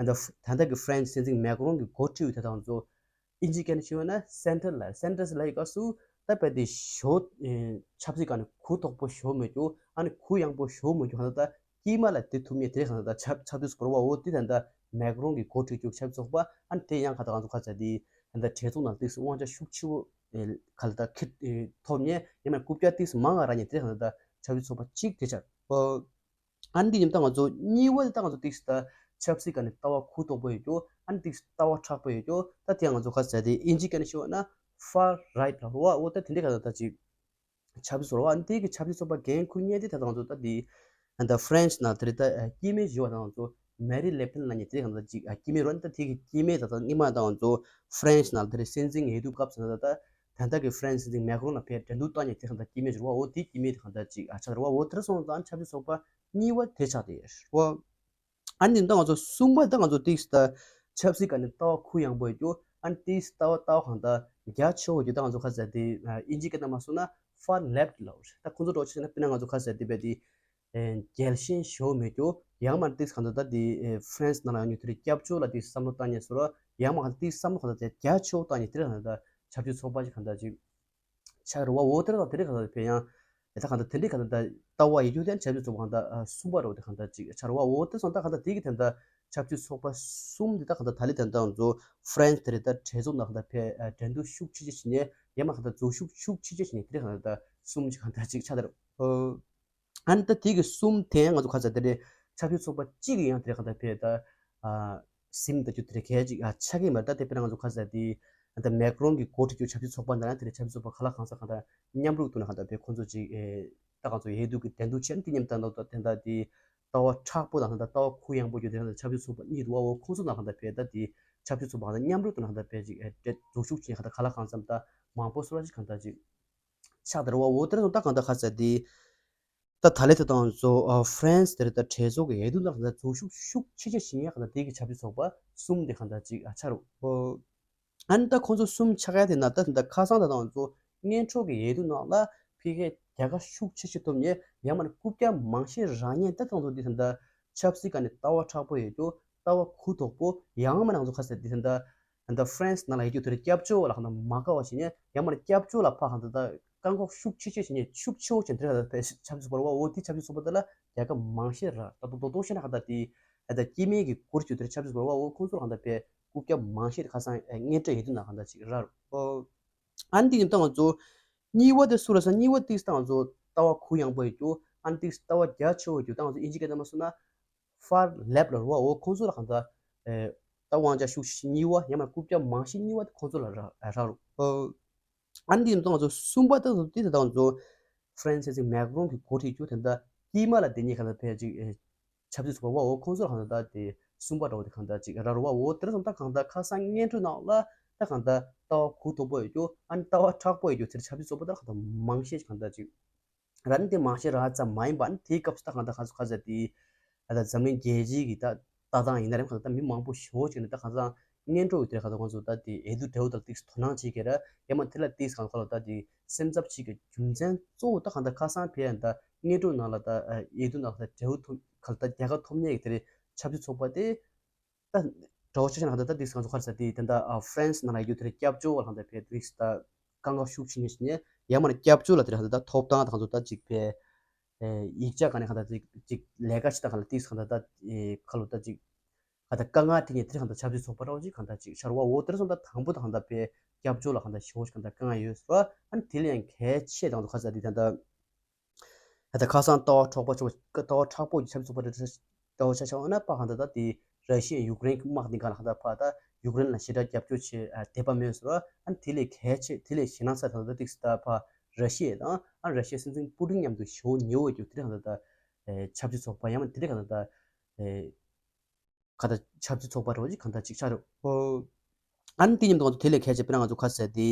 ད་ད་ལྟ་གི་ཧྥ་རན་སི་སྲིད་འཛིན་མེག་རོན་གྱིས་འགོ་ཁྲིད་པའི་དེ་དང་ཚོ་ཨིན་ཇི་སྐད་ནས་ཞུས་ན་སེན་ཊར་ལབ། སེན་ཊར་ལབ་ཡི་སྐབས་སུ་ད་དཔེ་དེ་ཞོ་ཆབ་སྲིད་སྒང་ནས་གུ་དོག་པོ་ཞོ་མེད་རྒྱུ་ཨ་ནི་གུ་ཡངས་པོ་ཞོ་མེད་རྒྱུ་གང་ལྟར་དཀྱིལ་མ་ལ་དེ་ཐུབ་མཁན་དེ་གང་ལྟར་ཆབ་ཆབ་སྲིད་ཚོགས་པ་འོ་དེ་ད་ལྟ་མེག་རོན་གྱིས་འགོ་ཁྲིད་རྒྱུ་ཆབ་སྲིད་ཚོགས་པ་ཨ་ནི་དེ་ཡང་གང་ལྟར་ང་ཚོ་ག་ཚ་དེ་ད་ལྟ་གྲོས་ཚོགས་ནང་ཏིག་སུ་དབང་ཆ་ཤུགས་ཆེ་བོ་ག་ལ་ད་ཁེ་ཐོབ་མཁན་ཡང་མིན་རྐུབ་བཀྱག་ཏིག་སུ་མང་ང་རག་མཁན་དེ་གང་ལྟར་ཆབ་སྲིད་ཚོགས་པ་གཅིག་དེ་ཆགས། ཨ་ནི་འདི་ཉིན་ད་ང་ཚོ་གཉིས་པ་དེ་ད་ང་ཚོ་ཏིག་སུ་ད་ཆབ་སྲིད་སྒང་ནས་ལྟ་བ་གུ་དོག་པོ་ཡོད་རྒྱུ་ཨ་ནི་ཏིག་སུ་ལྟ་བ་མཁྲེགས་པོ་ཡོད་རྒྱུ་ད་དེ་ང་ཚོ་ག་ཚ་དེ་ཨིན་ཇི་སྐད་ནས་ཞུ་བ་ན་ཧྥར་རའིཊ་ལབ་རེད་བ། འོ་ད་དེ་འདྲའི་ག་ལ་ད་ཅིག་ཆབ་སྲིད་ཚོགས་པ་ཨ་ནི་དེ་གི་ཆབ་སྲིད་ཚོགས་པ་འགན་འཁུར་མཁན་དེ་ད་ང་ཚོ་ད་དེ་ད་ཧྥ་རན་སི་ནང་དེ་རེད་ད་སྐྱེས་དམན་ཞུ་བ་ད་ང་ཚོ་མེ་རི་ལེ་པེན་ལབ་མཁན་དེ་གང་ལྟར་ཅིག་སྐྱེས་དམན་རེད། ད་དེ་གི་སྐྱེས་དམན་ད་ད་སྔོན་མ་ད་ང་ཚོ་ཧྥ་རན་སི་ནང་དེ་རེད་སྲིད་འཛིན་འོས་བསྡུ་སྐབས་སུ་ད་ད་ད་ལྟ་གི་ཧྥ་རན་སི་སྲིད་འཛིན་མེག་རོན་ལ་ཕར་འགྲན་བསྡུར་བཏང་མཁན་དེ་གང་ལྟར་སྐྱེས་དམན་ཞུ་རེད་བ། འོ་དེ་སྐྱེས་དམན་དེ་གང་ལྟར་ཅིག་ཨ་ཆགས་རེད་བ། འོ་དེར་སོང་ཙང་ཆབ་སྲིད་ཚོགས་པ་གཉིས་པ་དེ་ཆགས་བསྡད་ཡོད་རེད་བ། ཨ་ནི་ད་ང་ཚོ་གསུམ་པ་ད་ང་ཚོ་ཏིག་སུ་ད་ཆབ་སྲིད་སྒང་ནས་ལྟ་བ་གུ་ཡངས་པོ་ཡོད་རྒྱུ་ཨ་ནི་ཏིག་སུ་ལྟ་བ་ལྟ་བ་གང་ལྟར་རྒྱ་ཆེ་བོ་ཡོད་རྒྱུ་ད་ང་ཚོ་ག་ཚ་དེ་ཨིན་ཇི་སྐད་ནང་མ་སོང་ན་ཧྥར་ལེབ་ལབ་རེད། ད་ཁོང་ཚོ་འགྲོ་ཆེ་ན་དཔེར་ན་ང་ཚོ་ག་ཚ་དེ་བས་དེ་རྒྱལ་ཞེན་ཞེ་པོ་མེད་རྒྱུ་ཡང་མ་ཏིག་སུ་གང་ལྟར་ད་དེ་ཧྥ་རན་སི་ནང་ལ་ཡོང་རྒྱུ་དེ་རེད་སྐྱབས་བཅོལ་ལ་ཏིག་སུ་བསམ་བློ་བཏང་མཁན་ཚོ་ར་ཡང་མ་གང་ལྟར་ཏིག་སུ་བསམ་བློ་གང་ལྟར་དེ་རྒྱ་ཆེ་བོ་བཏང་མཁན་དེ་རེད། གང་ལྟར་ཆབ་སྲིད་ཚོགས་པ་ཅིག་གང་ལྟར་ཅིག་ཆགས་རེད་བ། འོ་དེ་རེད་ད་དེ་རེད་གང་ལྟར་ཕར་ཡང་ད་གང་ལྟར་དེ་འདྲའི་གང་ལྟར་ལྟ་བ་ཡོད་རྒྱུ་དེ་ཆབ་སྲིད་ཚོགས་པ་གང་ལྟར་གསུམ་པ་རེད་བ། དེ་གང་ལྟར་ཅིག་ཆགས་རེད་བ། འོ་དེ་སོང་ད་གང་ལྟར་དེ་གི་དེ་ལྟར་ཆབ་སྲིད་ཚོགས་པ་གསུམ་དེ་ད་གང་ལྟར་ད་ལི་དེ་ལྟར་ང་ཚོ་ཧྥ་རན་སི་དེ་རེད་ད་གྲོས་ཚོགས་ནང་གང་ལྟར་ཕར་འགྲན་བསྡུར་ཤུགས་ཆེ་ཆེ་བྱེད་མཁན་ཡང་མ་གང་ལྟར་འཛུལ་ཞུགས་ཤུགས་ཆེ་ཆེ་བྱེད་མཁན་དེ་རེད། གང་ལྟར་གསུམ་ཅིག་གང་ལྟར་ཅིག་ཆགས་ད་རེད། ཨ་ནི་ད་དེ་གི་གསུམ་དེ་ཡང་ང་ཚོ་ག་ཚ་དེ་རེད་ཆབ་སྲིད་ཚོགས་པ་གཅིག་གི་ཡང་དེ་རེད་གང་ལྟར་ཕར་ད་ཟིན་ད་རྒྱུ་དེ་རེད་གལ་ཅིག་ཨ་ཆགས་ཀྱི་མ་རེད། ད་དེ་དཔེར་ན་ང་ཚོ་ག་ཚ་དེ་ད་མེག་རོན་གྱིས་འགོ་ཁྲིད་རྒྱུ་ཆབ་སྲིད་ཚོགས་པ་འདི་ན་དེ་རེད་ཆབ་སྲིད་ཚོགས་པ་ག་ལ་གང་ས་གང་ལྟར་མཉམ་རུབ་ཏུ་ན་གང་ལྟར་ཕར་ཁོང་ཚོ་ཅིག་ཨེ་ད་གང་ཚོ་འོས་བསྡུ་གི་འགྲན་བསྡུར་བྱས་ན་དེ་མཉམ་ད་ད་དེ་ད་དེ་ལྟ་བ་མཁྲེགས་པོ་དང་ད་ལྟ་བ་གུ་ཡངས་པོ་རྒྱུ་དེ་ད་ཆབ་སྲིད་ཚོགས་པ་གཉིས་འདུག་བ། འོ་ཁོང་ཚོ་ནང་གང་ལྟར་ཕར་ད་དེ་ཆབ་སྲིད་ཚོགས་པ་གང་ལྟར་མཉམ་རུབ་ཏུ་ན་གང་ལྟར་ཕར་ཅིག་ཨེ་འགྲན་འཛུལ་ཞུགས་བྱས་གང་ལྟར་ག་ལ་གང་འཚམ་ད་མང་པོ་སོ་ར་ཅིག་གང་ལྟར་ཅིག་ཆགས་དེ་རེད་བ། འོ་དེ་རེད་སོང་ད་གང་ལྟར་ག་ཚ་དེ་ད་ད་ལི་དེ་ལྟར་ང་ཚོ་ཧྥ་རན་སི་དེ་རེད་ད་གྲོས་ཚོགས་ཀྱི་འོས་བསྡུ་ནང་གང་ལྟར་འཛུལ་ཞུགས་ཤུགས་ཆེ་ཆེ་བྱེད་མཁན་གང་ལྟར་དེ་གི་ཆབ་སྲིད་ཚོགས་པ་གསུམ་དེ་གང་ལྟར་ཅིག་ཨ་ཆགས་རེད་བ། ཨ་ནི་ད་ཁོང་ཚོ་གསུམ་ཆགས་ཡ་དེ་ན་ད་ད་ཁ་སང་ད་ད་ང་ཚོ་ དངོས་འཕྲོག་གི་འོས་བསྡུ་ནང་ལ་ཕ་གིའི་རྒྱལ་ཁ་ཤུགས་ཆེ་ཤོས་ཐོབ་མཁན། ཡང་མིན་ན་རྐུབ་བཀྱག་མང་ཤོས་རག་མཁན་དེ་ཚོ་འདི་ད་ལྟ་ཆབ་སྲིད་སྒང་ནས་ལྟ་བ་མཁྲེགས་པོ་ཡོད་རྒྱུ། ལྟ་བ་གུ་དོག་པོ། ཡང་མིན་ན་ང་ཚོ་ཁ་གསལ་འདི་ད་ལྟ་ད་ལྟ་ཧྥ་རན་སི་ནང་ལ་ཡོད་རྒྱུ་དེ་རེད། སྐྱབས་བཅོལ་བ་ལ་གང་ལྟར་མ་དགའ་བ་བྱེད་མཁན། ཡང་མིན་ན་སྐྱབས་བཅོལ་ལ་ཕར་གང་ལྟར་ད་བཀག་འགོག་ཤུགས་ཆེ་ཆེ་བྱེད་མཁན། ཤུགས་ཆེ་བོ་བྱེད་མཁན་དེ་རེད། ད་ལྟ་ཆབ་སྲིད་ཚོགས་པ་རེད་བ། འོ་དེ་ཆབ་སྲིད་ཚོགས་པ་དེ་ལ་རྒྱལ་ཁ་མང་ཤོས་རག་ད་དུང་རྡོག་རྡོག་བཤད་ན་གང་ལྟར་དེ་ད་ལྟ་སྐྱེ་དམན་གྱི་སྐོར་གྱི་དེ་རེད། ཆབ་སྲིད་ཚོགས་པ་རེད་བ། འོ་ཁོང་ཚོ་ལ་གང་ལྟར་དཔེ་རྐུབ་བཀྱག་མང་ཤོས་དེ་ཁ་སང་ཨེ་སྔོན་འགྲོ་འོས་བསྡུ་ནང་གང་ལྟར་ཅིག་རག་རེད། ཨོ། ཨ་ནི་དེ་ཡིན་ད་ང་ཚོ་གཉིས་པ་དེ་སུ་རེད་ཟེར་ན། གཉིས་པ་ཏིག་ད་ང་ཚོ་ལྟ་བ་གུ་ཡངས་པོ་ཡོད་རྒྱུ། ཨ་ནི་ཏིག་ལྟ་བ་རྒྱ་ཆེ་བོ་ཡོད་རྒྱུ། ད་ང་ཚོ་དབྱིན་ཇི་སྐད་ནང་མ་སོང་ན་ཧྥར་ལེབ་ལ་རེད་བ། འོ་ཁོང་ཚོ་ལ་གང་ལྟར་ཨེ་ད་དབང་ཆ་ཤུགས་ཆེ་གཉིས་པ། ཡང་མིན་རྐུབ་བཀྱག་མང་ཤོས་གཉིས་པ་དེ་ཁོང་ཚོ་ལ་རག་རག་རེད། ཨོ། ཨ་ནི་དེ་ཡིན་ད་ང་ཚོ་གསུམ་པ་དེ་ཚོ་དེ་ད་ང་ཚོ་ཧྥ་རན་སི་སྲིད་འཛིན་མེག་རོན་གྱིས་འགོ་ཁྲིད་རྒྱུ་དེ་འདྲ་དཀྱིལ་མ་ལ་དེ་གཉིས་གང་ལྟར་ཕལ་ཆེར་ཨེ་ཆབ་སྲིད་ཚོགས་པ་རེད་བ། འོ་ཁོང་ཚོ་ལ་གང་ལྟར་ད་དེ་གསུམ་པ་འདྲ་བོ་དེ་གང་ལྟར་ཅིག་རག་རེད་བ། འོ་དེ་འདྲ་སོང་ད་གང་ལྟར་ཁ་སང་སྔོན་འགྲོའི་ནང་ལ་ད་གང་ལྟར་ལྟ་བ་གུ་དོག་པོ་ཡོད་རྒྱུ། ཨ་ནི་ལྟ་བ་མཁྲེགས་པོ་ཡོད་རྒྱུ་དེ་ཆབ་སྲིད་ཚོགས་པ་ད་གང་ལྟར་མང་ཤོས་གང་ལྟར་ཅིག་ར་ནི་དེ་མང་ཤོས་རག་ཙམ་མ་ཡིན་པ། ཨ་ནི་དེའི་སྐབས་སུ་ད་གང་ལྟར་ཁ་སང་ཁ་སང་དེ་ད་ལྟ་འཛམ་གླིང་རྒྱལ་སྤྱིའི་གི་ད་ལྟ་སྟངས་ཡིན་ན་རེད། གང་ལྟར་ད་མི་མང་པོ་ཞེ་པོ་ཅིག་ནས་ད་གང་ལྟར་སྔོན་འགྲོ་གི་དེ་གང་ལྟར་ཁོང་ཚོ་ད་དེ་འོས་བསྡུ་འབྲས་བུ་དང་ཏིག་དོ་སྣང་བྱེད་ཀྱི་རེད། ཡང་མིན་དེ་ལ་ཏིག་གང་ལྟར་ད་དེ་སེམས་འཚབ་བྱེད་ཀྱི་རྒྱུ་མཚན་གཙོ་བོ་ད་གང་ལྟར་ཁ་སང་ཕེ་ཡང་ད་སྔོན་འགྲོ་ནང་ལ་ད་འོས་བསྡུ་ནང་ད་འབྲས་བུ་ཐོབ་གང་ལྟར་རྒྱལ་ཁ་ཐོབ་མཁན་གྱི་དེ་རེད། ཆབ་སྲིད་ཚོགས་པ་དེ་ད་གྲོགས་ཆ་ཆ་ན་གང་ལྟར་ད་ཏིག་གང་ཚོ་ཁར་ས་དེ་ད་ལྟ་ཧྥ་རན་སི་ནང་ལ་ཡོད་དེ་རེད། སྐྱབས་བཅོལ་བ་ལ་གང་ལྟར་ཕེ་ཏིག་ད་དཀའ་ངལ་ཤུགས་ཆེ་ཉེ་ཆེ་ཉེ། ཡང་མིན་ན་སྐྱབས་བཅོལ་ལ་དེ་རེད། གང་ལྟར་ད་ཐོབ་ཐང་ད་གང་ཚོ་ད་ཅིག་ཕེ་ཡིག་ཆ་གང་ནས་གང་ལྟར་ཅིག་ཅིག་ལས་ཀ་བྱེད་ད་གང་ལ་ཏིག་གང་ལྟར་ད་ཁ་ལོ་ད་ཅིག་ག་ད་དཀའ་ངལ་དེ་ངས་དེ་རིང་གང་ལྟར་ཆབ་སྲིད་ཚོགས་པ་རོགས་ཅིག་གང་ལྟར་ཅིག་ཤར་བ། འོ་དེར་སོང་ད་དང་པོ་ད་གང་ལྟར་པའི་སྐྱབས་བཅོལ་ལ་གང་ལྟར་ཞེ་པོ་ཅིག་གང་ལྟར་དཀའ་ངལ་ཡོད་ཟེར་བ། ཨ་ནི་དེ་ལས་ཡང་གལ་ཆེ་དང་དུ་ཁ་ས་དེ་ད་ལྟ་ད་ཁ་སང་ལྟ་བ་འཕྲོག་པ་ཆོག་ལྟ་བ་མཁྲེགས་པོ་གི་ཆབ་སྲིད་ཚོགས་པ་རེད། ལྟ་བ་ཆ་ཆ་འོ་ན་པ་གང་ལྟར་ད་དེ་ར་ཤི་ཡ་ཡུཀ་རེན་གྱི་དམག་དེ་གང་ལ་གང་ལྟར་ཕ་ད་ཡུཀ་རེན་ལ་ཞེ་དྲག་རྒྱབ་སྐྱོར་བྱེད་དད་པ་མེད་ཟེར་བ། ཨ་ནི་དེ་ལས་གལ་ཆེ་དེ་ལས་ཞེ་ན་ཚ་ད་ལྟ་ཏིག་ད་ཕ་ར་ཤི་ཡ་དང་ཨ་ར་ཤི་ཡ་སྲིད་འཛིན་པུ་ཏིན་མཉམ་དུ་ཞེ་པོ་ཉེ་བོ་ཡོད་རྒྱུ་དེ་རིང་གང་ལྟར་ད་ཆབ་སྲིད་ཚོགས་པ་ཡང་མིན་དེ་རིང་གང་ལྟར་ད། ག་ད་ཆབ་སྲིད་ཚོགས་པ་རོགས་ཅིག་གང་ལྟར་ཅིག་ཆགས་རེད། ཨོ། ཨ་ནི་དེ་མཉམ་དུ་ང་ཚོ་དེ་ལས་གལ་ཆེ་དཔེར་ན་ང་ཚོ་ཁ་ཟེར་དེ་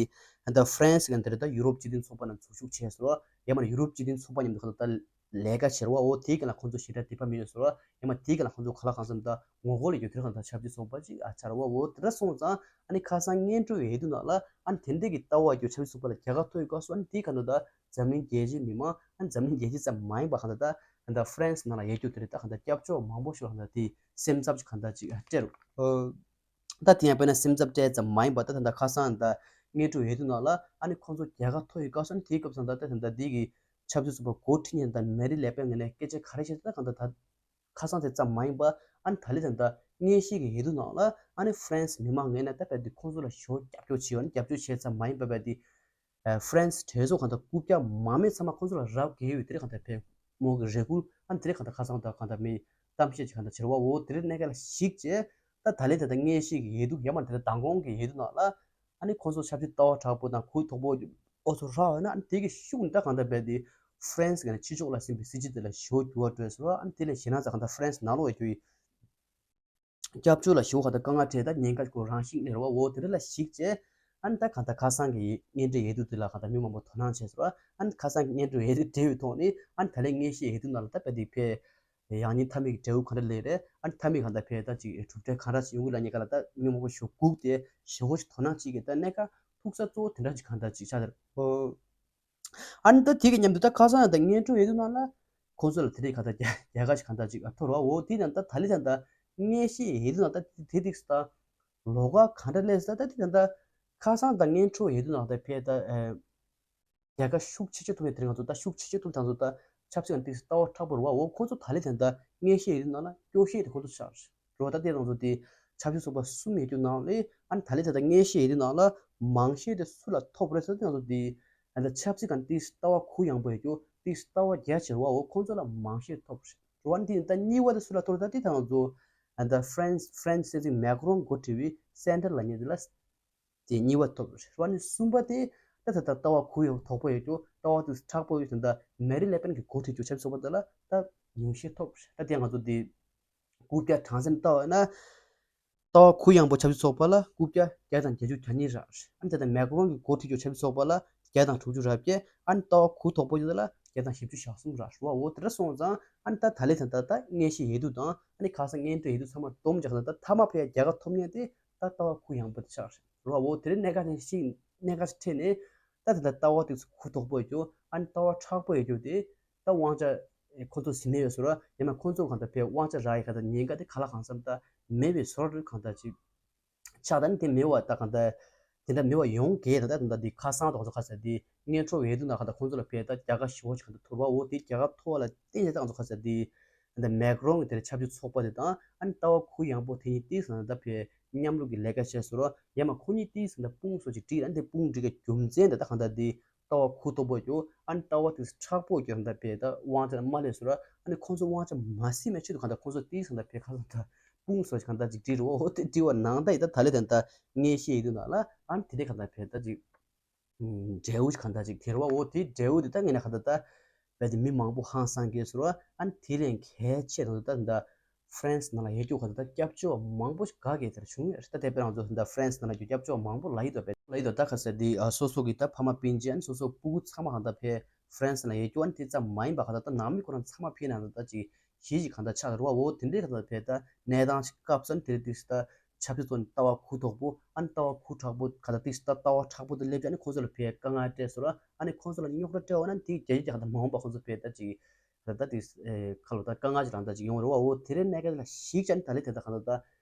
ད་ཧྥ་རན་སི་གི་འདིར་ད་ཡུ་རོབ་སྤྱི་མཐུན་ཚོགས་པ་ནང་འཛུལ་ཞུགས་བྱས་སོ། ཡང་མིན་ཡུ་རོབ་སྤྱི་མཐུན་ཚོགས་པ་མཉམ་དུ་གང་ལྟར་ལས་ཀ་བྱེད་རོགས། འོ་དེའི་གང་ལ་ཁོང་ཚོ་ཞེ་དྲག་དད་པ་མེད་སོ། ཡང་མིན་དེའི་གང་ལ་ཁོང་ཚོ་ག་ལ་གང་འཚམ་ད་ངོ་རྒོལ་ལས་རྒྱུ་དེར་གང་ལྟར་ཆབ་སྲིད་ཚོགས་པ་ཅིག་ཨ་ཆགས་རོགས། འོ་དེ་འདྲ་སོང་ཙང་ཨ་ནི་ཁ་སང་སྔོན་འགྲོའི་འོས་བསྡུ་ནང་ལ་ཨ་ནི་དེ་འདྲས་ཀྱི་ལྟ་བ་རྒྱུ་ཆབ་སྲིད་ཚོགས་པ་ལ་རྒྱལ་ཁ་ཐོབ་ཡོད་སྐབས་སུ་ཨ་ནི་དེའི་གང་ལྟར་ད་འཛམ་གླིང་རྒྱལ་སྤྱིའི་མི་མང་ཨ་ནི་འཛམ་གླིང་རྒྱལ་སྤྱི་ཙམ་མ་ཡིན་པ་གང་ལྟར་ད། ད་ཧྥ་རན་སི་ནང་ལ་ཡོད་རྒྱུ་དེ་རེད། ད་གང་ལྟར་སྐྱབས་བཅོལ་མང་པོ་ཞིག་ལ་གང་ལྟར་དེ་སེམས་འཚབ་ཅིག་གང་ལྟར་ཅིག་སྤྲད་རོགས། ད་དེ་ཡང་དཔེར་ན་སེམས་འཚབ་སྤྲད་ཙམ་མ་ཡིན་པ་ད་ད་ལྟ་ཁ་སང་ད་སྔོན་འགྲོ་འོས་བསྡུ་ནང་ལ་ཨ་ནི་ཁོང་ཚོ་རྒྱལ་ཁ་ཐོབ་ཡོད་སྐབས་སུ་ཨ་ནི་དེའི་སྐབས་སུ་ད་ད་ད་འདི་གི་ཆབ་སྲིད་ཚོགས་པ་འགོ་ཁྲིད་མཁན་ད་མེ་རི་ལེ་པེན་ངོས་ནས་སྐད་ཆ་ག་རེ་བཤད་ད་གང་ལྟར་ད་ཁ་སང་དེ་ཙམ་མ་ཡིན་པ་ཨ་ནི་ད་ལི་ད་ད་སྔོན་བཤད་ཀྱི་འོས་བསྡུ་ནང་ལ་ཨ་ནི་ཧྥ་རན་སི་མི་མང་ངོས་ནས་ད་དཔེ་དེ་ཁོང་ཚོ་ལ་ཞོ་རྒྱབ་སྐྱོར་བྱས་ཡོད། ཨ་ནི་རྒྱབ་སྐྱོར་བྱས་ཙམ་མ་ཡིན་པ་དཔེ་དེ། ཧྥ་རན་སི་གྲོས་ཚོགས་གང་ལྟར་རྐུབ་བཀྱག་མང་མོས་ཚང་མ་ཁོང་ཚོ་ལ་རག་གི་ཡོད་དེ་རེད། གང་ལྟར་ཕེ་མོ་གི་རེ་སྐུལ་ཨ་ནི་དེ་རེད། གང་ལྟར་ཁ་སང་དང་གང་ལྟར་མི་གཏམ་བཤད་ཅིག་གང་ལྟར་བྱེད་རོགས། འོ་དེ་རེད། གནད་འགག་ལ་གཞིགས་བྱས་ད་ད་ལན་ད་ལྟ་སྔོན་བཤད་ཀྱི་འོས་བསྡུ་ཡང་མ་དེ་ལྟར་མདང་དགོང་གི་འོས་བསྡུ་ནང་ལ་ཨ་ནི་ཁོང་ཚོ་ཆབ་སྲིད་ལྟ་བ་དྲག་པོ་དང་གུ་དོག་པོ་ཨོ་ཚོ་རག་ཡོད་ན་ཨ་ནི་དེ་གི་ཤུགས་ནི་ད་གང་ལྟར་རྦད་དེ་ཧྥ་རན་སི་གི་ནས་ཕྱི་ཕྱོགས་ལ་ཟིན་པའི་སྲིད་ཇུས་དེ་ལ་ཞོ་འགྱུར་བ་འགྲོ་ཟེར་བ། ཨ་ནི་དེ་ལས་གཞན་ན་ཚ་གང་ལྟར་ཧྥ་རན་སི་ནང་ལོགས་ཡོད་རྒྱུ་ཡིན། སྐྱབས་བཅོལ་ལ་ཞུ་བ་དང་དཀའ་ངལ་འཕྲད་ད་ཉེན་ཁ་ཁོ་རང་ཞིག་གནས་རོགས། འོ་དེ་འདྲ་ལ་གཞིགས་བྱས་ཨ་ནི་ད་གང་ལྟར་ཁ་སང་གི་སྔོན་འགྲོའི་འོས་བསྡུ་དེ་ལ་གང་ལྟར་མི་མང་པོ་དོ་སྣང་བྱས་སོང་། ཨ་ནི་ཁ་སང་གི་སྔོན་འགྲོའི་འོས་བསྡུ་འབྲས་བུའི་ཐོག་ནས་ཨ་ནི་ད་ལན་སྔོན་བཤད་འོས་བསྡུ་ནང་ལ་ད་དཔེ་དེ་ཕེ་ཡང་ཉིན་མཐའ་མའི་འབྲས་བུ་ག་འདྲ་ལས་རེད། ཨ་ནི་མཐའ་མའི་གང་ལྟར་ཕེ་ད་ཅིག་གྲུབ་འབྲས་ག་འདྲ་ཞིག་ཡོང་གི་ལ་ཉེ་ག་ལ་ད་མི་མང་པོ་ཞིག་སྒུག་སྟེ་ཞེ་པོ་ཞིག་དོ་སྣང་བྱེད་ཀྱི་ད་གནད་འགག་ཐུག་ས་གཙོ་བོ་དེ་འདྲ་ཅིག་གང་ལྟར་ཅིག་ཆགས་ཏེ་རེད། ཨ་ནི་ད་དེ་གི་མཉམ་དུ་ད་ཁ་སང་ཡང་ད་སྔོན་འགྲོ་འོས་བསྡུ་ནང་ལ་ཁོང་ཚོ་ལ་དེ་རིང་གང་ལྟར་རྒྱལ་ཁ་ཞིག་གང་ལྟར་ཅིག་ཐོབ་རོགས། འོ་དེ་ཡང་ད་ད་ལི་ད་ད་སྔོན་བཤད་འོས་བསྡུ་ནང་ད་དེ་དེ་ཏིག་ད་ལོ་ག་གང་འདྲ་སླེབས་ད་ད་དེ་ད་ད་ཁ་སང་ད་སྔོན་འགྲོ་འོས་བསྡུ་ནང་ད་ཕེ་ད་རྒྱལ་ཁ་ཤུགས་ཆེ་ཆེ་ཐོབ་ཡོད། དེ་རིང་ང་ཚོ་ད་ཤུགས་ཆེ་ཆེ་ཐོབ་དང་ཚོ་ད་ཆབ་སྲིད་ཀྱི་ཏིག་ལྟ་བ་མཁྲེགས་པོ་རེད་བ། འོ་ཁོང་ཚོ་ད་ལི་ད་ད་སྔོན་བཤད་འོས་བསྡུ་ནང་ལ་སྐྱོ་ཤས་དེ་ཁོང་ཚོ་ཆགས་རེད་བ། ད་དེ་ང་ཚོ་དེ་ཆབ་སྲིད་ཚོགས་པ་གསུམ་ཡོད་རྒྱུ་ནང་ལས་ཨ་ནི་ད་ལི་ད་ད་སྔོན་བཤད་འོས་བསྡུ་ནང་ལ་མང་ཤས་དེ་སུ་ལ་ཐོབ་རེད་ཟེར་ན་ང་ཚོ་དེ་ཨ་ད་ཆབ་སྲིད་ཀྱི་ཏིག་ལྟ་བ་གུ་ཡངས་པོ་ཡོད་རྒྱུ་ཏིག་ལྟ་བ་རྒྱ་ཆེ་བ་འོ་ཁོང་ཚོ་ལ་མང་ཤས་ཐོབ་རེད་བ། འདི་ད་གཉིས་པ་དེ་སུ་ལ་ཐོབ་རེད། ད་དེ་ད་ང་ཚོ་ཨ་ད་ཧྥ་རན་སི་ཧྥ་རན་སི་སྲིད་འཛིན་མེག་རོན་འགོ་ཁྲིད་པའི་སེན་ཊར་ལབ་མཁན་དེ་ལ་དེ་གཉིས་པ་ཐོབ་རེད་བ། ནི་གསུམ་པ་དེ་ད་ད་ད་ལྟ་བ་གུ་ཡངས་དོག་པོ་ཡོད་རྒྱུ་ལྟ་བ་དེ་མཁྲེགས་པོ་ཡོད་དེ་ད་མེ་རི་ལེ་པེན་གྱི་འགོ་ཁྲིད་རྒྱུ་ཆབ་སྲིད་ཚོགས་པ་དེ་ལ་ད་ཉུང་ཤས་ཐོབ་རེད། ད་དེ་ང་ཚོ་དེ་རྐུབ་བཀྱག་གྲངས་ཚད་ལྟ་བ་ན་ལྟ་བ་གུ་ཡངས་པོ་ཆབ་སྲིད་ཚོགས་པ་ལ་རྐུབ་བཀྱག་བརྒྱ་དང་བརྒྱད་ཅུ་གྱ་གཉིས་རག་རེད། ཨ་ནི་ད་ལྟ་མེག་རོན་གྱི་འགོ་ཁྲིད་རྒྱུ་ཆབ་སྲིད་ཚོགས་པ་ལ་བརྒྱ་དང་དྲུག་ཅུ་རེ་བརྒྱད། ཨ་ནི་ལྟ་བ་གུ་དོག་པོ་ཡོད་ལ་བརྒྱ་དང་བཞི་བཅུ་ཞེ་གསུམ་རག་རེད་བ། འོ་དེ་འདྲ་སོང་ཙང་ཨ་ནི་ད་ད་ལི་ད་ད་ད་སྔོན་བཤད་འོས་བསྡུ་དང་ཨ་ནི་ཁ་སང་སྔོན་འགྲོའི་འོས་བསྡུ་ཚང་མ་བསྡོམས་བྱས་ན་ད་མཐའ་མ་ཕེ་རྒྱལ་ཁ་ཐོབ་མཁན་དེ་ད་ལྟ་བ་གུ་ཡངས་པོ་དེ་ཆགས་རེད་བ། འོ་དེ་རིང་གནད་འགག་ཅན་ཞིག་གནད་འགག་ཅིག་འཕྲད་ནས་ ད་དེ་འདྲ་ལྟ་བ་དེ་ཚོ་གུ་དོག་པོ་ཡོད་རྒྱུ། ཨ་ནི་ལྟ་བ་མཁྲེགས་པོ་ཡོད་རྒྱུ་དེ་ད་དབང་ཆ་ཁོ་ཚོ་ཟིན་ནས་ཡོད་ཟེར་ར། ཡང་ན་ཁོ་ཚོ་གང་ལྟར་ཕའི་དབང་ཆ་རག་ཡས་གང་ལྟར་ཉེན་ཁ་དེ་ག་ལ་གང་འཚམ་ད་མེད་པའི་བཟོ་འདྲ་གང་ལྟར་ཅིག་ཆགས། ད་ནི་དེ་མེད་པ་ད་གང་ལྟར་དེ་འདྲ་མེད་པ་ཡོང་གི། ད་ད་ད་འདི་ཁ་སང་དང་ཚོ་ཁ་ཟེར་དེ་ངས་འཕྲོ་ཡོད་དུས་ན་གང་ལྟར་ཁོང་ཚོ་ལ་ཕའི་ད་རྒྱལ་ཁ་ཞེ་པོ་ཞིག་གང་ལྟར་ཐོབ་པ་འོ། དེ་རྒྱལ་ཁ་ཐོབ་པ་ལ་བརྟེན་ནས་ད་ང་ཚོ་ཁ་ཟེར་དེ་ད་མེག་རོན་གྱི་དེར་ཆབ་སྲིད་ཚོགས་པ་དེ་དང་ཨ་ནི་ལྟ་བ་གུ་ཡངས་པོ་དེ་གཉིས་ཏིག་ཙམ་ད་ཕའི་མཉམ་རུབ་ཀྱི་ལས་ཀ་བྱས་སོང་ར། ཡང་མ་ཁོ་གཉིས་ཏིག་ཙམ་ད་དཔུང་སོགས་ཀྱི་སྒྲིག་ཨ་ནི་དེ་དཔུང་སྒྲིག་གི་རྒྱུ་མཚན་དེ་ད་གང་ལྟར་དེ་ལྟ་བ་གུ་དོག་པོ་རྒྱུ། ཨ་ནི་ལྟ་བ་དེ་མཁྲེགས་པོ་རྒྱུ་ད་ཕའི་ད་དབང་ཆ་མ་ལེན་སོང་ར། ཨ་ནི་ཁོང་ཚོ་དབང་ཆ་མ་ཟིན་པའི་ཆེད་དུ་གང་ལྟར་ཁོང་ཚོ་ཏིག་ཙམ་ད་ཕའི་ཁ་སང་ད་དཔུང་སོགས་ཀྱི་གང་ལྟར་ཅིག་སྒྲིག་རོགས་འོ། དེ་སྒྲིག་པ་ནང་ད་ཡི་ད་ད་ལེ་དེ་ད་ངས་ཤེས་ཡི་དུས་ན་ལ་ཨ་ནི་དེ་དེ་གང་ལྟར་ཕའི་ད་ཅིག་འབྲས་བུ་གང་ལྟར་ཅིག་དེར་བ་འོ། དེ་འབྲས་བུ་དེ་ད་ངས་ན་གང་ལྟར་ད་བས་དེ་མི་མང་པོ་ཧང་སང་གི་ཟེར་བ། ཨ་ནི་དེ་ལས་གལ་ཆེ་དང་ད་ད་ཧྥ་རན་སི་ནང་ལ་ཡོད་རྒྱུ་གང་ལྟར་ད་སྐྱབས་བཅོལ་བ་མང་པོ་ཞིག་ག་གེ་དེར་བྱུང་ཡོད་རེད། ད་དེ་དཔེ་རང་ཚོ་ད་ཧྥ་རན་སི་ནང་ལ་ཡོད་སྐྱབས་བཅོལ་བ་མང་པོ་ལ་ཡི་དོ་བས་ལ་ཡི་དོ་ད་ག་ཟེར་དེ་ཨ་སོ་སོ་གི་ད་ཕ་མ་སྤུན་མཆེད་ཨ་ནི་སོ་སོ་སྤུ་གུ་ཚང་མ་གང་ལྟར་ཕའི་ཧྥ་རན་སི་ནང་ལ་ཡོད་རྒྱུ། ཨ་ནི་དེ་ཙམ་མ་ཡིན་པ་གང་ལྟར་ད་ནང་མི་ཁོ་རང་ཚང་མ་ཕའི་ནང་ལ་ད་ཅིག་གཞིས་ཀྱི་གང་ལྟར་ཆགས་རེད་བ་འོ། དེ་འདྲའི་གང་ལྟར་ཕའི་ད་གནས་སྟངས་ཤིག་སྐབས་སུ་ཨ་ནི་དེ་རེད་དུས་སུ་ད་ཆབ་སྲིད་ཐོག་ནས་ལྟ་བ་གུ་དོག་པོ། ཨ་ནི་ལྟ་བ་གུ་དྲག་པོ་ག་ད་ཏིག་ད་ལྟ་བ་དྲག་པོ་དེ་སླེབས་ཀྱང་ཨ་ནི་ཁོང་ཚོ་ལ་ཕའི་དཀའ་ངལ་སྤྲད་སོང་ར། ཨ་ནི་ཁོང་ཚོ་ལ་རྙོག་དྲ་སྤྲད་འོ་ན་དེ་རྒྱ་ཡིག་ཀྱང་ག་ད་མ་འོངས་པ་ཁོང་ཚོ་ཕའི་ད་ཅིག་ད་ད་ཏིག་ཁ་ལོ་ད་དཀའ་ངལ་ཅིག་རང་ད་ཅིག་ཡོང་རེད་བ་འོ། དེ་རེད་གནད་འགག་ལ་གཞིགས་ཀྱང་ཨ་ནི་ད་ལེ་དེ་ད་ག་ད་ད་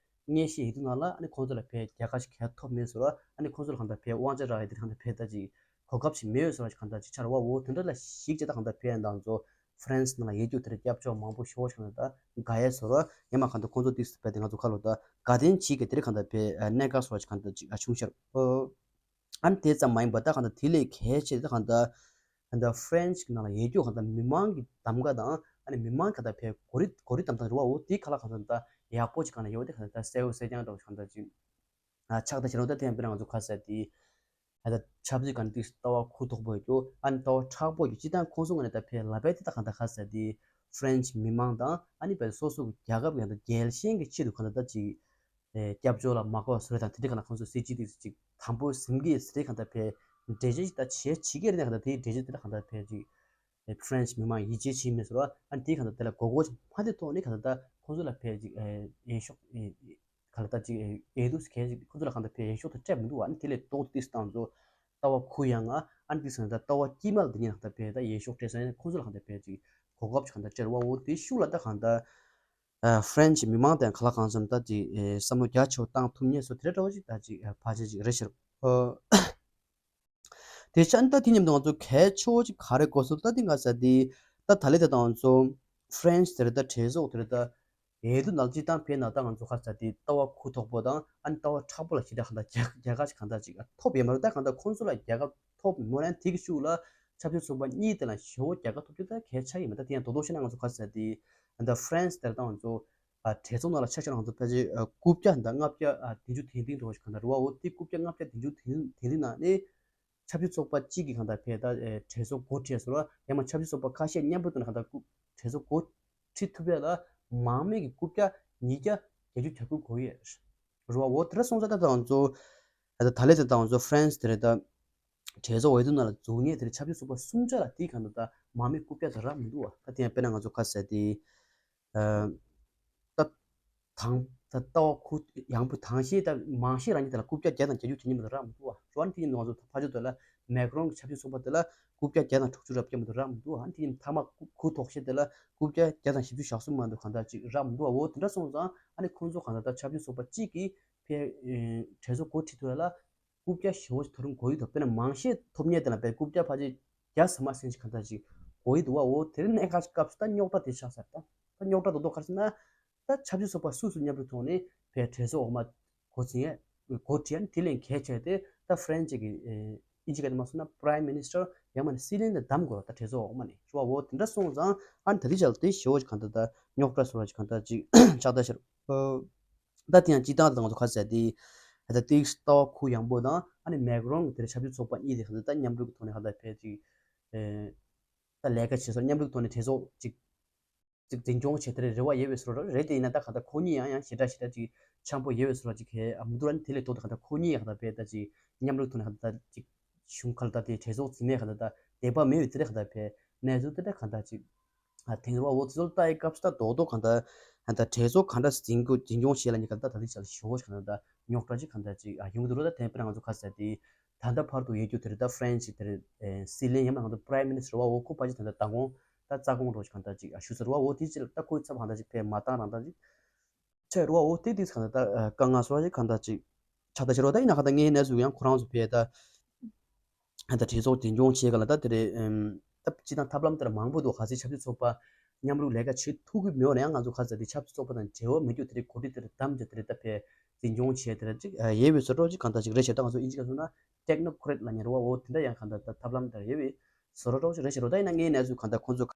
ངས་ཤེས་ཡི་དུས་ནང་ལ་ཨ་ནི་ཁོང་ཚོ་ལ་ཕའི་རྒྱལ་ཁ་ཞིག་ག་ཐོབ་མེད་སོང་ར། ཨ་ནི་ཁོང་ཚོ་ལ་གང་ད་ཕའི་དབང་ཆ་རག་ཡི་དེ་གང་ད་ཕའི་ད་ཅིག་གོ་སྐབས་ཤིག་མེད་སོང་ར་ཞིག་གང་ད་ཅིག་ཆགས་རེད་བ་འོ། དེ་འདྲ་ལ་གཞིགས་ཀྱང་ད་གང་ད་ཕའི་ད་ང་ཚོ་ཧྥ་རན་སི་ནང་ལ་ཡོད་རྒྱུ་དེར་སྐྱབས་བཅོལ་མང་པོ་ཤོར་བ་ཞིག་ན་ད་དགའ་ཡས་སོ་ར། ཡང་མ་གང་དུ་ཁོང་ཚོ་ཏིག་སི་བས་དེ་ང་ཚོ་ཁ་ལོ་ད་དགའ་ལྡན་བྱེད་ཀྱི་དེ་རེད་གང་ལྟར་བས་གནད་འགག་སོ་ཞིག་གང་ལྟར་ཅིག་བྱུང་ཤར། ཨ་ནི་དེ་ཙམ་མ་ཡིན་པ་ད་གང་ལྟར་དེ་ལས་གལ་ཆེ་ད་གང་ལྟར་གང་ལྟར་ཧྥ་རན་སི་ནང་ལ་ཡོད་རྒྱུ་གང་ལྟར་མི་མང་གི་གདམ་ག་དང་ཨ་ནི་མི་མང་གང་ལྟར་བས་གོ་རིམ་གོ་རིམ་དམ་དང་རེད་བ་འོ། དེ་ག་ལ་གང་ལྟར་ད་ཡག་པོ་ཅིག་གང་ལ་ཡོད་དེ་གང་ལྟར་ད་གསལ་བོ་གསལ་རྐྱང་འདྲ་བོ་ཞིག་གང་ལྟར་ཅིག་ཆགས་ད་ཞེ་རོ་ད་ཐེངས་པེ་ང་ཚོ་ཁ་ཟེར་དེ། ད་ཆབ་སྲིད་གང་ཏིག་ལྟ་བ་ཁུ་དོག་པོ་ཡོད་རྒྱུ། ཨ་ནི་ལྟ་བ་མཁྲེགས་པོ་ཡོད་རྒྱུ་སྤྱི་བཏང་ཁོང་ཚོ་ངོས་ནས་ད་ཕའི་ལབ་པའི་དེ་ད་གང་ད་ཁ་ཟེར་དེ། ཧྥ་རན་སི་མི་མང་དང་ཨ་ནི་བས་སོ་སོ་གི་རྒྱལ་ཁབ་ཡང་ད་རྒྱལ་ཞེན་གྱི་ཆེད་དུ་གང་ད་ད་ཅིག་སྐྱབས་བཅོལ་ལ་མ་དགའ་བ་བཟོ་རེད་དང་དེ་འདྲ་གང་ད་ཁོང་ཚོ་སྲིད་ཇུས་དེ་ཅིག་དམ་པོ་ཟིན་གྱི་ཟེར་གང་ད་ཕའི་འགྲེལ་བརྗོད་ཅིག་ད་བྱེད་བྱེད་ཀྱི་རེད་ན་གང་ད་དེའི་འགྲེལ་བརྗོད་དེ་ད་གང་ད་ཕའི་ཅིག་ཧྥ་རན་སི་མི་མང་ཡིད་ཆེས་བྱེད་མེད་ཟེར་བ། ཨ་ནི་དེ་གང་ད་དེ་ལ་མགོ་སྐོར་ཅིག་མ་དེ་ཐོག་ནས་གང་ད་ད་ཁོང་ཚོ་ལ་ཕའི་ཅིག་འོས་ཤོག་ག་ལ་ད་ཅིག་འོས་བསྡུ་གལ་ཅིག་ཁོ་ཚོ་ལ་གང་ལྟར་ཕའི་འོས་ཤོག་དེ་སྤྲད་མི་འདུག་ཨ་ནི་དེ་ལས་ལྡོག་ཏིས་བཏང་ཚོ་ལྟ་བ་ཁུ་ཡངས་ང་ཨ་ནི་ཏིས་གང་ལྟར་ལྟ་བ་དཀྱུས་མ་ལ་དེ་ཉིད་གང་ལྟར་ཕའི་ད་འོས་ཤོག་སྤྲད་སོང་ཡང་ཁོ་ཚོ་ལ་གང་ལྟར་ཕའི་ཅིག་གོ་སྐབས་ཅིག་གང་ལྟར་སྤྲད་རེད་བ་འོ། དེ་ཤུགས་ལ་ད་གང་ལྟར་ཧྥ་རན་སི་མི་མང་དང་ག་ལ་གང་འཚམ་ད་ཅིག་བསམ་བློ་རྒྱ་ཆེ་བོ་བཏང་ཐུབ་ངེས་སོ་དེ་འདྲ་འདྲ་བོ་ཅིག་ད་ཅིག་ཕལ་ཆེར་ཅིག་རེད་ཤག་དེ་ཆ་ནི་ད་དེ་མཉམ་དུ་ང་ཚོ་གལ་ཆེ་བོ་ཅིག་ག་རེ་གོ་སོང་ད་དེ་ང་ས་དེ་ད་ད་ལེ་ད་ད་ང་ཚོ་ཧྥ་རན་སི་དེར་ད་གྲོས་ཚོགས་དེར་ད་འོས་བསྡུ་ནང་སྤྱི་བཏང་ཕེབས་ན་ད་ང་ཚོ་ག་ས་དེ་ལྟ་བ་ཁུ་དོག་པོ་དང་ཨ་ནི་ལྟ་བ་མཁྲེགས་པོ་ལ་ཞེ་དྲག་གང་ལྟར་རྒྱལ་རྒྱལ་ཁ་ཞིག་གང་ལྟར་ཅིག་ཐོབ་ཡོད་མ་རེད། ད་གང་ལྟར་ཁོང་ཚོ་ལ་རྒྱལ་ཁ་ཐོབ་མོ་རན་དེ་གི་ཤུགས་ལ་ཆབ་སྲིད་ཚོགས་པ་གཉིས་དེ་ལ་ཞེ་བོ་རྒྱལ་ཁ་ཐོབ་རྒྱུ་ད་གལ་ཆགས་ཡོད་མ་རེད། ད་དེ་ཡང་རྡོག་རྡོག་བཤད་ན་ང་ཚོ་ག་ས་དེ་ད་ཧྥ་རན་སི་དེར་ད་ང་ཚོ་ཨ་གྲོས་ཚོགས་ནང་ལ་ཆ་བཞག་ན་ང་ཚོ་ཕལ་ཆེར་ཨ་རྐུབ་བཀྱག་དང་ལྔ་བརྒྱ་ཨ་བདུན་ཅུ་དོན་བདུན་འགྲོ་བ་ཞིག་གང་ལྟར་རེད་བ་འོ། དེ་རྐུབ་བཀྱག་ལྔ་བརྒྱ་བདུན་ཅུ་དོན་བདུན་ནང་ནས་ཆབ་སྲིད་ཚོགས་པ་གཅིག་གིས་གང་ལྟར་ཕེ་ད་ཨེ་གྲོས་ཚོགས་འགོ་ཁྲིད་སོང་ར། ཡང་མ་ཆབ་སྲིད་ཚོགས་པ་ཁ་ཤས་མཉམ་རུབ་ཐོག་ནས་གང་ལྟར་རྐུབ་གྲོས་ཚོགས་འགོ་ཁྲིད་ཐུབ་ཡ་ལ་མང་མོས་ཀྱི་རྐུབ་བཀྱག་ཉིས་བརྒྱ་བརྒྱད་ཅུ་གྱ་དགུ་དགོས་ཡོད་རེད་བ་འོ། དེ་འདྲ་སོང་ཙང་ད་ད་ང་ཚོ་ད་ད་ལས་ད་ད་ང་ཚོ་ཧྥ་རན་སི་དེ་རེད་ད། གྲོས་ཚོགས་འོས་བསྡུ་ནང་ལ་འཛུལ་མཁན་དེར་ཆབ་སྲིད་ཚོགས་པ་གསུམ་ཆ་ལ་དེའི་གང་ལྟར་ད་མང་མོས་རྐུབ་བཀྱག་དེ་རག་མི་འདུག་བ། ད་དེ་ཡང་དཔེར་ན་ང་ཚོ་ཁ་ཟེར་དེ། ད་དང་ད་ལྟ་བ་ཁུ་ཡངས་པོ་དང་ཤེས་ད་མང་ཤེས་རང་གི་དེ་ལ་རྐུབ་བཀྱག་བརྒྱ་དང་བརྒྱད་ཅུ་དེ་ཉིད་མ་གཏོགས་རག་མི་འདུག་བ། རོ་ཨན་དེ་ཉིད་ང་ཚོ་ཕ་ཆོས་དེ་ལ་མེག་རོན་གྱི་ཆབ་སྲིད་ཚོགས་པ་དེ་ལ་རྐུབ་བཀྱག་བརྒྱ་དང་དྲུག་ཅུ་རེ་བརྒྱད་མ་གཏོགས་རག་མི་འདུག་བ། ཨ་ནི་དེ་ཉིད་མཐའ་མ་ཁུ་ཐོག་ཤེས་དེ་ལ་རྐུབ་བཀྱག་བརྒྱ་དང་བཞི་བཅུ་ཞེ་གསུམ་མ་གཏོགས་གང་ལྟར་ཅིག་རག་མི་འདུག་བ། འོ་དེ་འདྲ་སོང་ཙང་ཨ་ནི་ཁོང་ཚོ་གང་ལྟར་ད་ཆབ་སྲིད་ཚོགས་པ་གཅིག་གིས་ཕེ་གྲོས་ཚོགས་འགོ་ཁྲིད་ཐུབ་ཡ་ལ། རྐུབ་བཀྱག་ཞེ་པོ་ཅིག་ཐོབ་རུང་དགོས་ཡོད་དོ། དཔེར་ན་མང་ཤས་ཐོབ་མཁན་དེ་ལ་བས་རྐུབ་བཀྱག་ཕལ་ཆེར་བརྒྱ་ཟ་མ་ཟིན་ཅིག་གང་ལྟར་ཅིག་དགོས་ཡོད་འདུག་བ། འོ་དེ་རིང་གནས་སྐབས་སུ་ད་རྙོག་དྲ་དེ་ཆགས་ཚར། ད་ད་རྙོག་དྲ་རྡོག་རྡོག་ག་རེ་ཟེར་ན། ད་ཆབ་སྲིད་ཚོགས་པ་སུ་སུ་མཉམ་དུ་ཐོག་ནས་བས་གྲོས་ཚོགས་འོག་མ་འགོ་འཛིན་ཡས་འགོ་ཁྲིད་ཡས་དེ་ལས་གལ་ཆེ་དེ་ད་ཧྥ་རན་སི་གི་ཨིན་ཇི་སྐད་དུ་མ་སོང་ན་Prime Minister ཡང་མིན་ན་སྲིད་བློན་དེ་བདམས་དགོས་ར། ད་གྲོས་ཚོགས་འོག་མ་ནས་ཞུ་བ། འོ་དེ་འདྲ་སོང་ཙང་ཨ་ནི་ད་དེ་ཆ་ལ་དེ་ཞེ་པོ་ཅིག་གང་ལྟར་ད་རྙོག་དྲ་བཟོ་བ་ཅིག་གང་ལྟར་ཅིག་ཆགས་ད་ཤར། ད་དེ་ཡང་སྤྱི་བཏང་དང་ང་ཚོ་ཁ་ཟེར་དེ། ད་ཏིག་ལྟ་བ་ཁུ་ཡངས་པོ་དང་ཨ་ནི་མེག་རོན་གྱི་དེར་ཆབ་སྲིད་ཚོགས་པ་གཉིས་དེ་གང་ལྟར་ད་མཉམ་རུབ་ཀྱི་ཐོག་ནས་གང་ལྟར་ཕལ་ཅིག་ཨེ། ད་ལས་ཀ་བྱེད་སོང་མཉམ་རུབ་ཀྱི་ཐོག་ནས་གྲོས་ཚོགས་ཅིག་ཅིག་འཛིན་སྐྱོང་བྱེད་དེ་རེ་བ་ཡོད་པའི་བཟོ་འདྲ་རེད། དེ་ཡིན་ན་ད་གང་ལྟར་ཁོ་གཉིས་ཡང་ཡང་ཞེ་དྲག་ཞེ་དྲག་ཅིག་འཆམ་པོ་ཡོད་པའི་བཟོ་འདྲ་ཅིག་གལ་མི་འདུག་ཨ་ནི་དེ་ལས་ལྡོག་ཏེ་གང་ལྟར་ཁོ་གཉིས་ཡང་གང་ལྟར་ཕལ་ད་ཅིག་མཉམ་རུབ་ཐོག་ནས་གང་ལྟར་ཅིག་གཞུང་གང་ལྟར་དེ་གྲོས་ཚོགས་འཛིན་མེད་གང་ལྟར་བདེན་པ་མེད་པའི་དེ་འདྲ་གང་ལྟར་ཕལ་གནས་ཚུལ་དེ་འདྲ་གང་ལྟར་ཅིག་ཨ་དེང་རུ་བ་འོ་དེ་ཚོ་ལ་ལྟ་ཡི་སྐབས་སུ་ད་རྡོག་རྡོག་གང་ལྟར་གང་ལྟར་གྲོས་ཚོགས་གང་འདྲ་འཛིན་དགོས་འཛིན་སྐྱོང་བྱེད་ལ་ཉེ་གང་ལྟར་ད་ལྟ་ཞག་ཞུ་བ་གང་ལྟར་རྙོག་དྲ་ཅིག་གང་ལྟར་ཅིག་ཨ་ཡོང་གི་འདུག་ར། ད་དེ་དཔེར་ན་ང་ཚོ་ཁ་ཟེར་དེ་ ད་ལྟ་བར་དུ་ཡོད་རྒྱུ་དེ་རེད། ད་ཧྥ་རན་སི་དེ་རེད། སྲིད་བློན་ཡིན་ན་ང་ཚོ་Prime Minister་རེད་བ། འོ་ཁོ་ཕལ་ཆེར་ད་ལྟ་མདང་དགོང་ད་རྩ་དགོངས་རོགས་ཅིག་གང་ལྟར་ཅིག་ཞུ་ས་རེད་བ། འོ་དེ་ཅིག་ད་ཁོའི་ཚབ་གང་ལྟར་ཅིག་ཕེབས་མ་བཏང་རང་ད་ཅིག་ཆགས་རེད་བ། འོ་དེ་དེ་གང་ལྟར་ད་དཀའ་ངལ་བཟོ་བ་ཅིག་གང་ལྟར་ཅིག་ཆགས་ད་ཤི་རོ། ད་ཡིན་ན་གང་ལྟར་ངའི་གནས་ཚུལ་ཡང་ཁོ་རང་ཚོ་ཕེབས་ད། ད་གྲོས་ཚོགས་འཛིན་སྐྱོང་བྱེད་ག་ལ་ད་དེ་རེད། ཨམ། ད་སྤྱི་བཏང་ཐབས་ལམ་དེར་མང་པོ་འདུག་ག་ཚོད་ཆབ་སྲིད་ཚོགས་པ་མཉམ་རུབ་ལས་ཀ་བྱེད་ཐུབ་ཀྱི་མེད་ན་ཡང་ང་ཚོ་ག་ཚོད་དེ་ཆབ་སྲིད་ཚོགས་པ་དང་འབྲེལ་བ་མེད་རྒྱུ་དེ་རེད། གོ་སྒྲིག་དེར་བདམས་བྱས་དེ་རེད། ད་ཕེ་འཛིན་སྐྱོང་བྱས་དེ་རེད་ཅིག་ཡོད་པའི་བཟོ་འདྲ་ཅིག་གང་ལྟར་ཅིག་རེད་བྱས། ད་ང་ཚོ་ཨིན་ཇི་སྐད་སོང་ན་technocrat་ལབ་མཁན་རེད་བ། འོ་དེ་འདྲ་ཡང་གང་ལྟར་ད་ཐབས་ལམ་དེར་ཡོད་པའི་བཟོ་འདྲ་ཅིག་རེད་བྱས་རོ། ད་ཡིན་ན་ངའི་གནས་ཚུལ་གང་ལྟར་ཁོང་ཚོ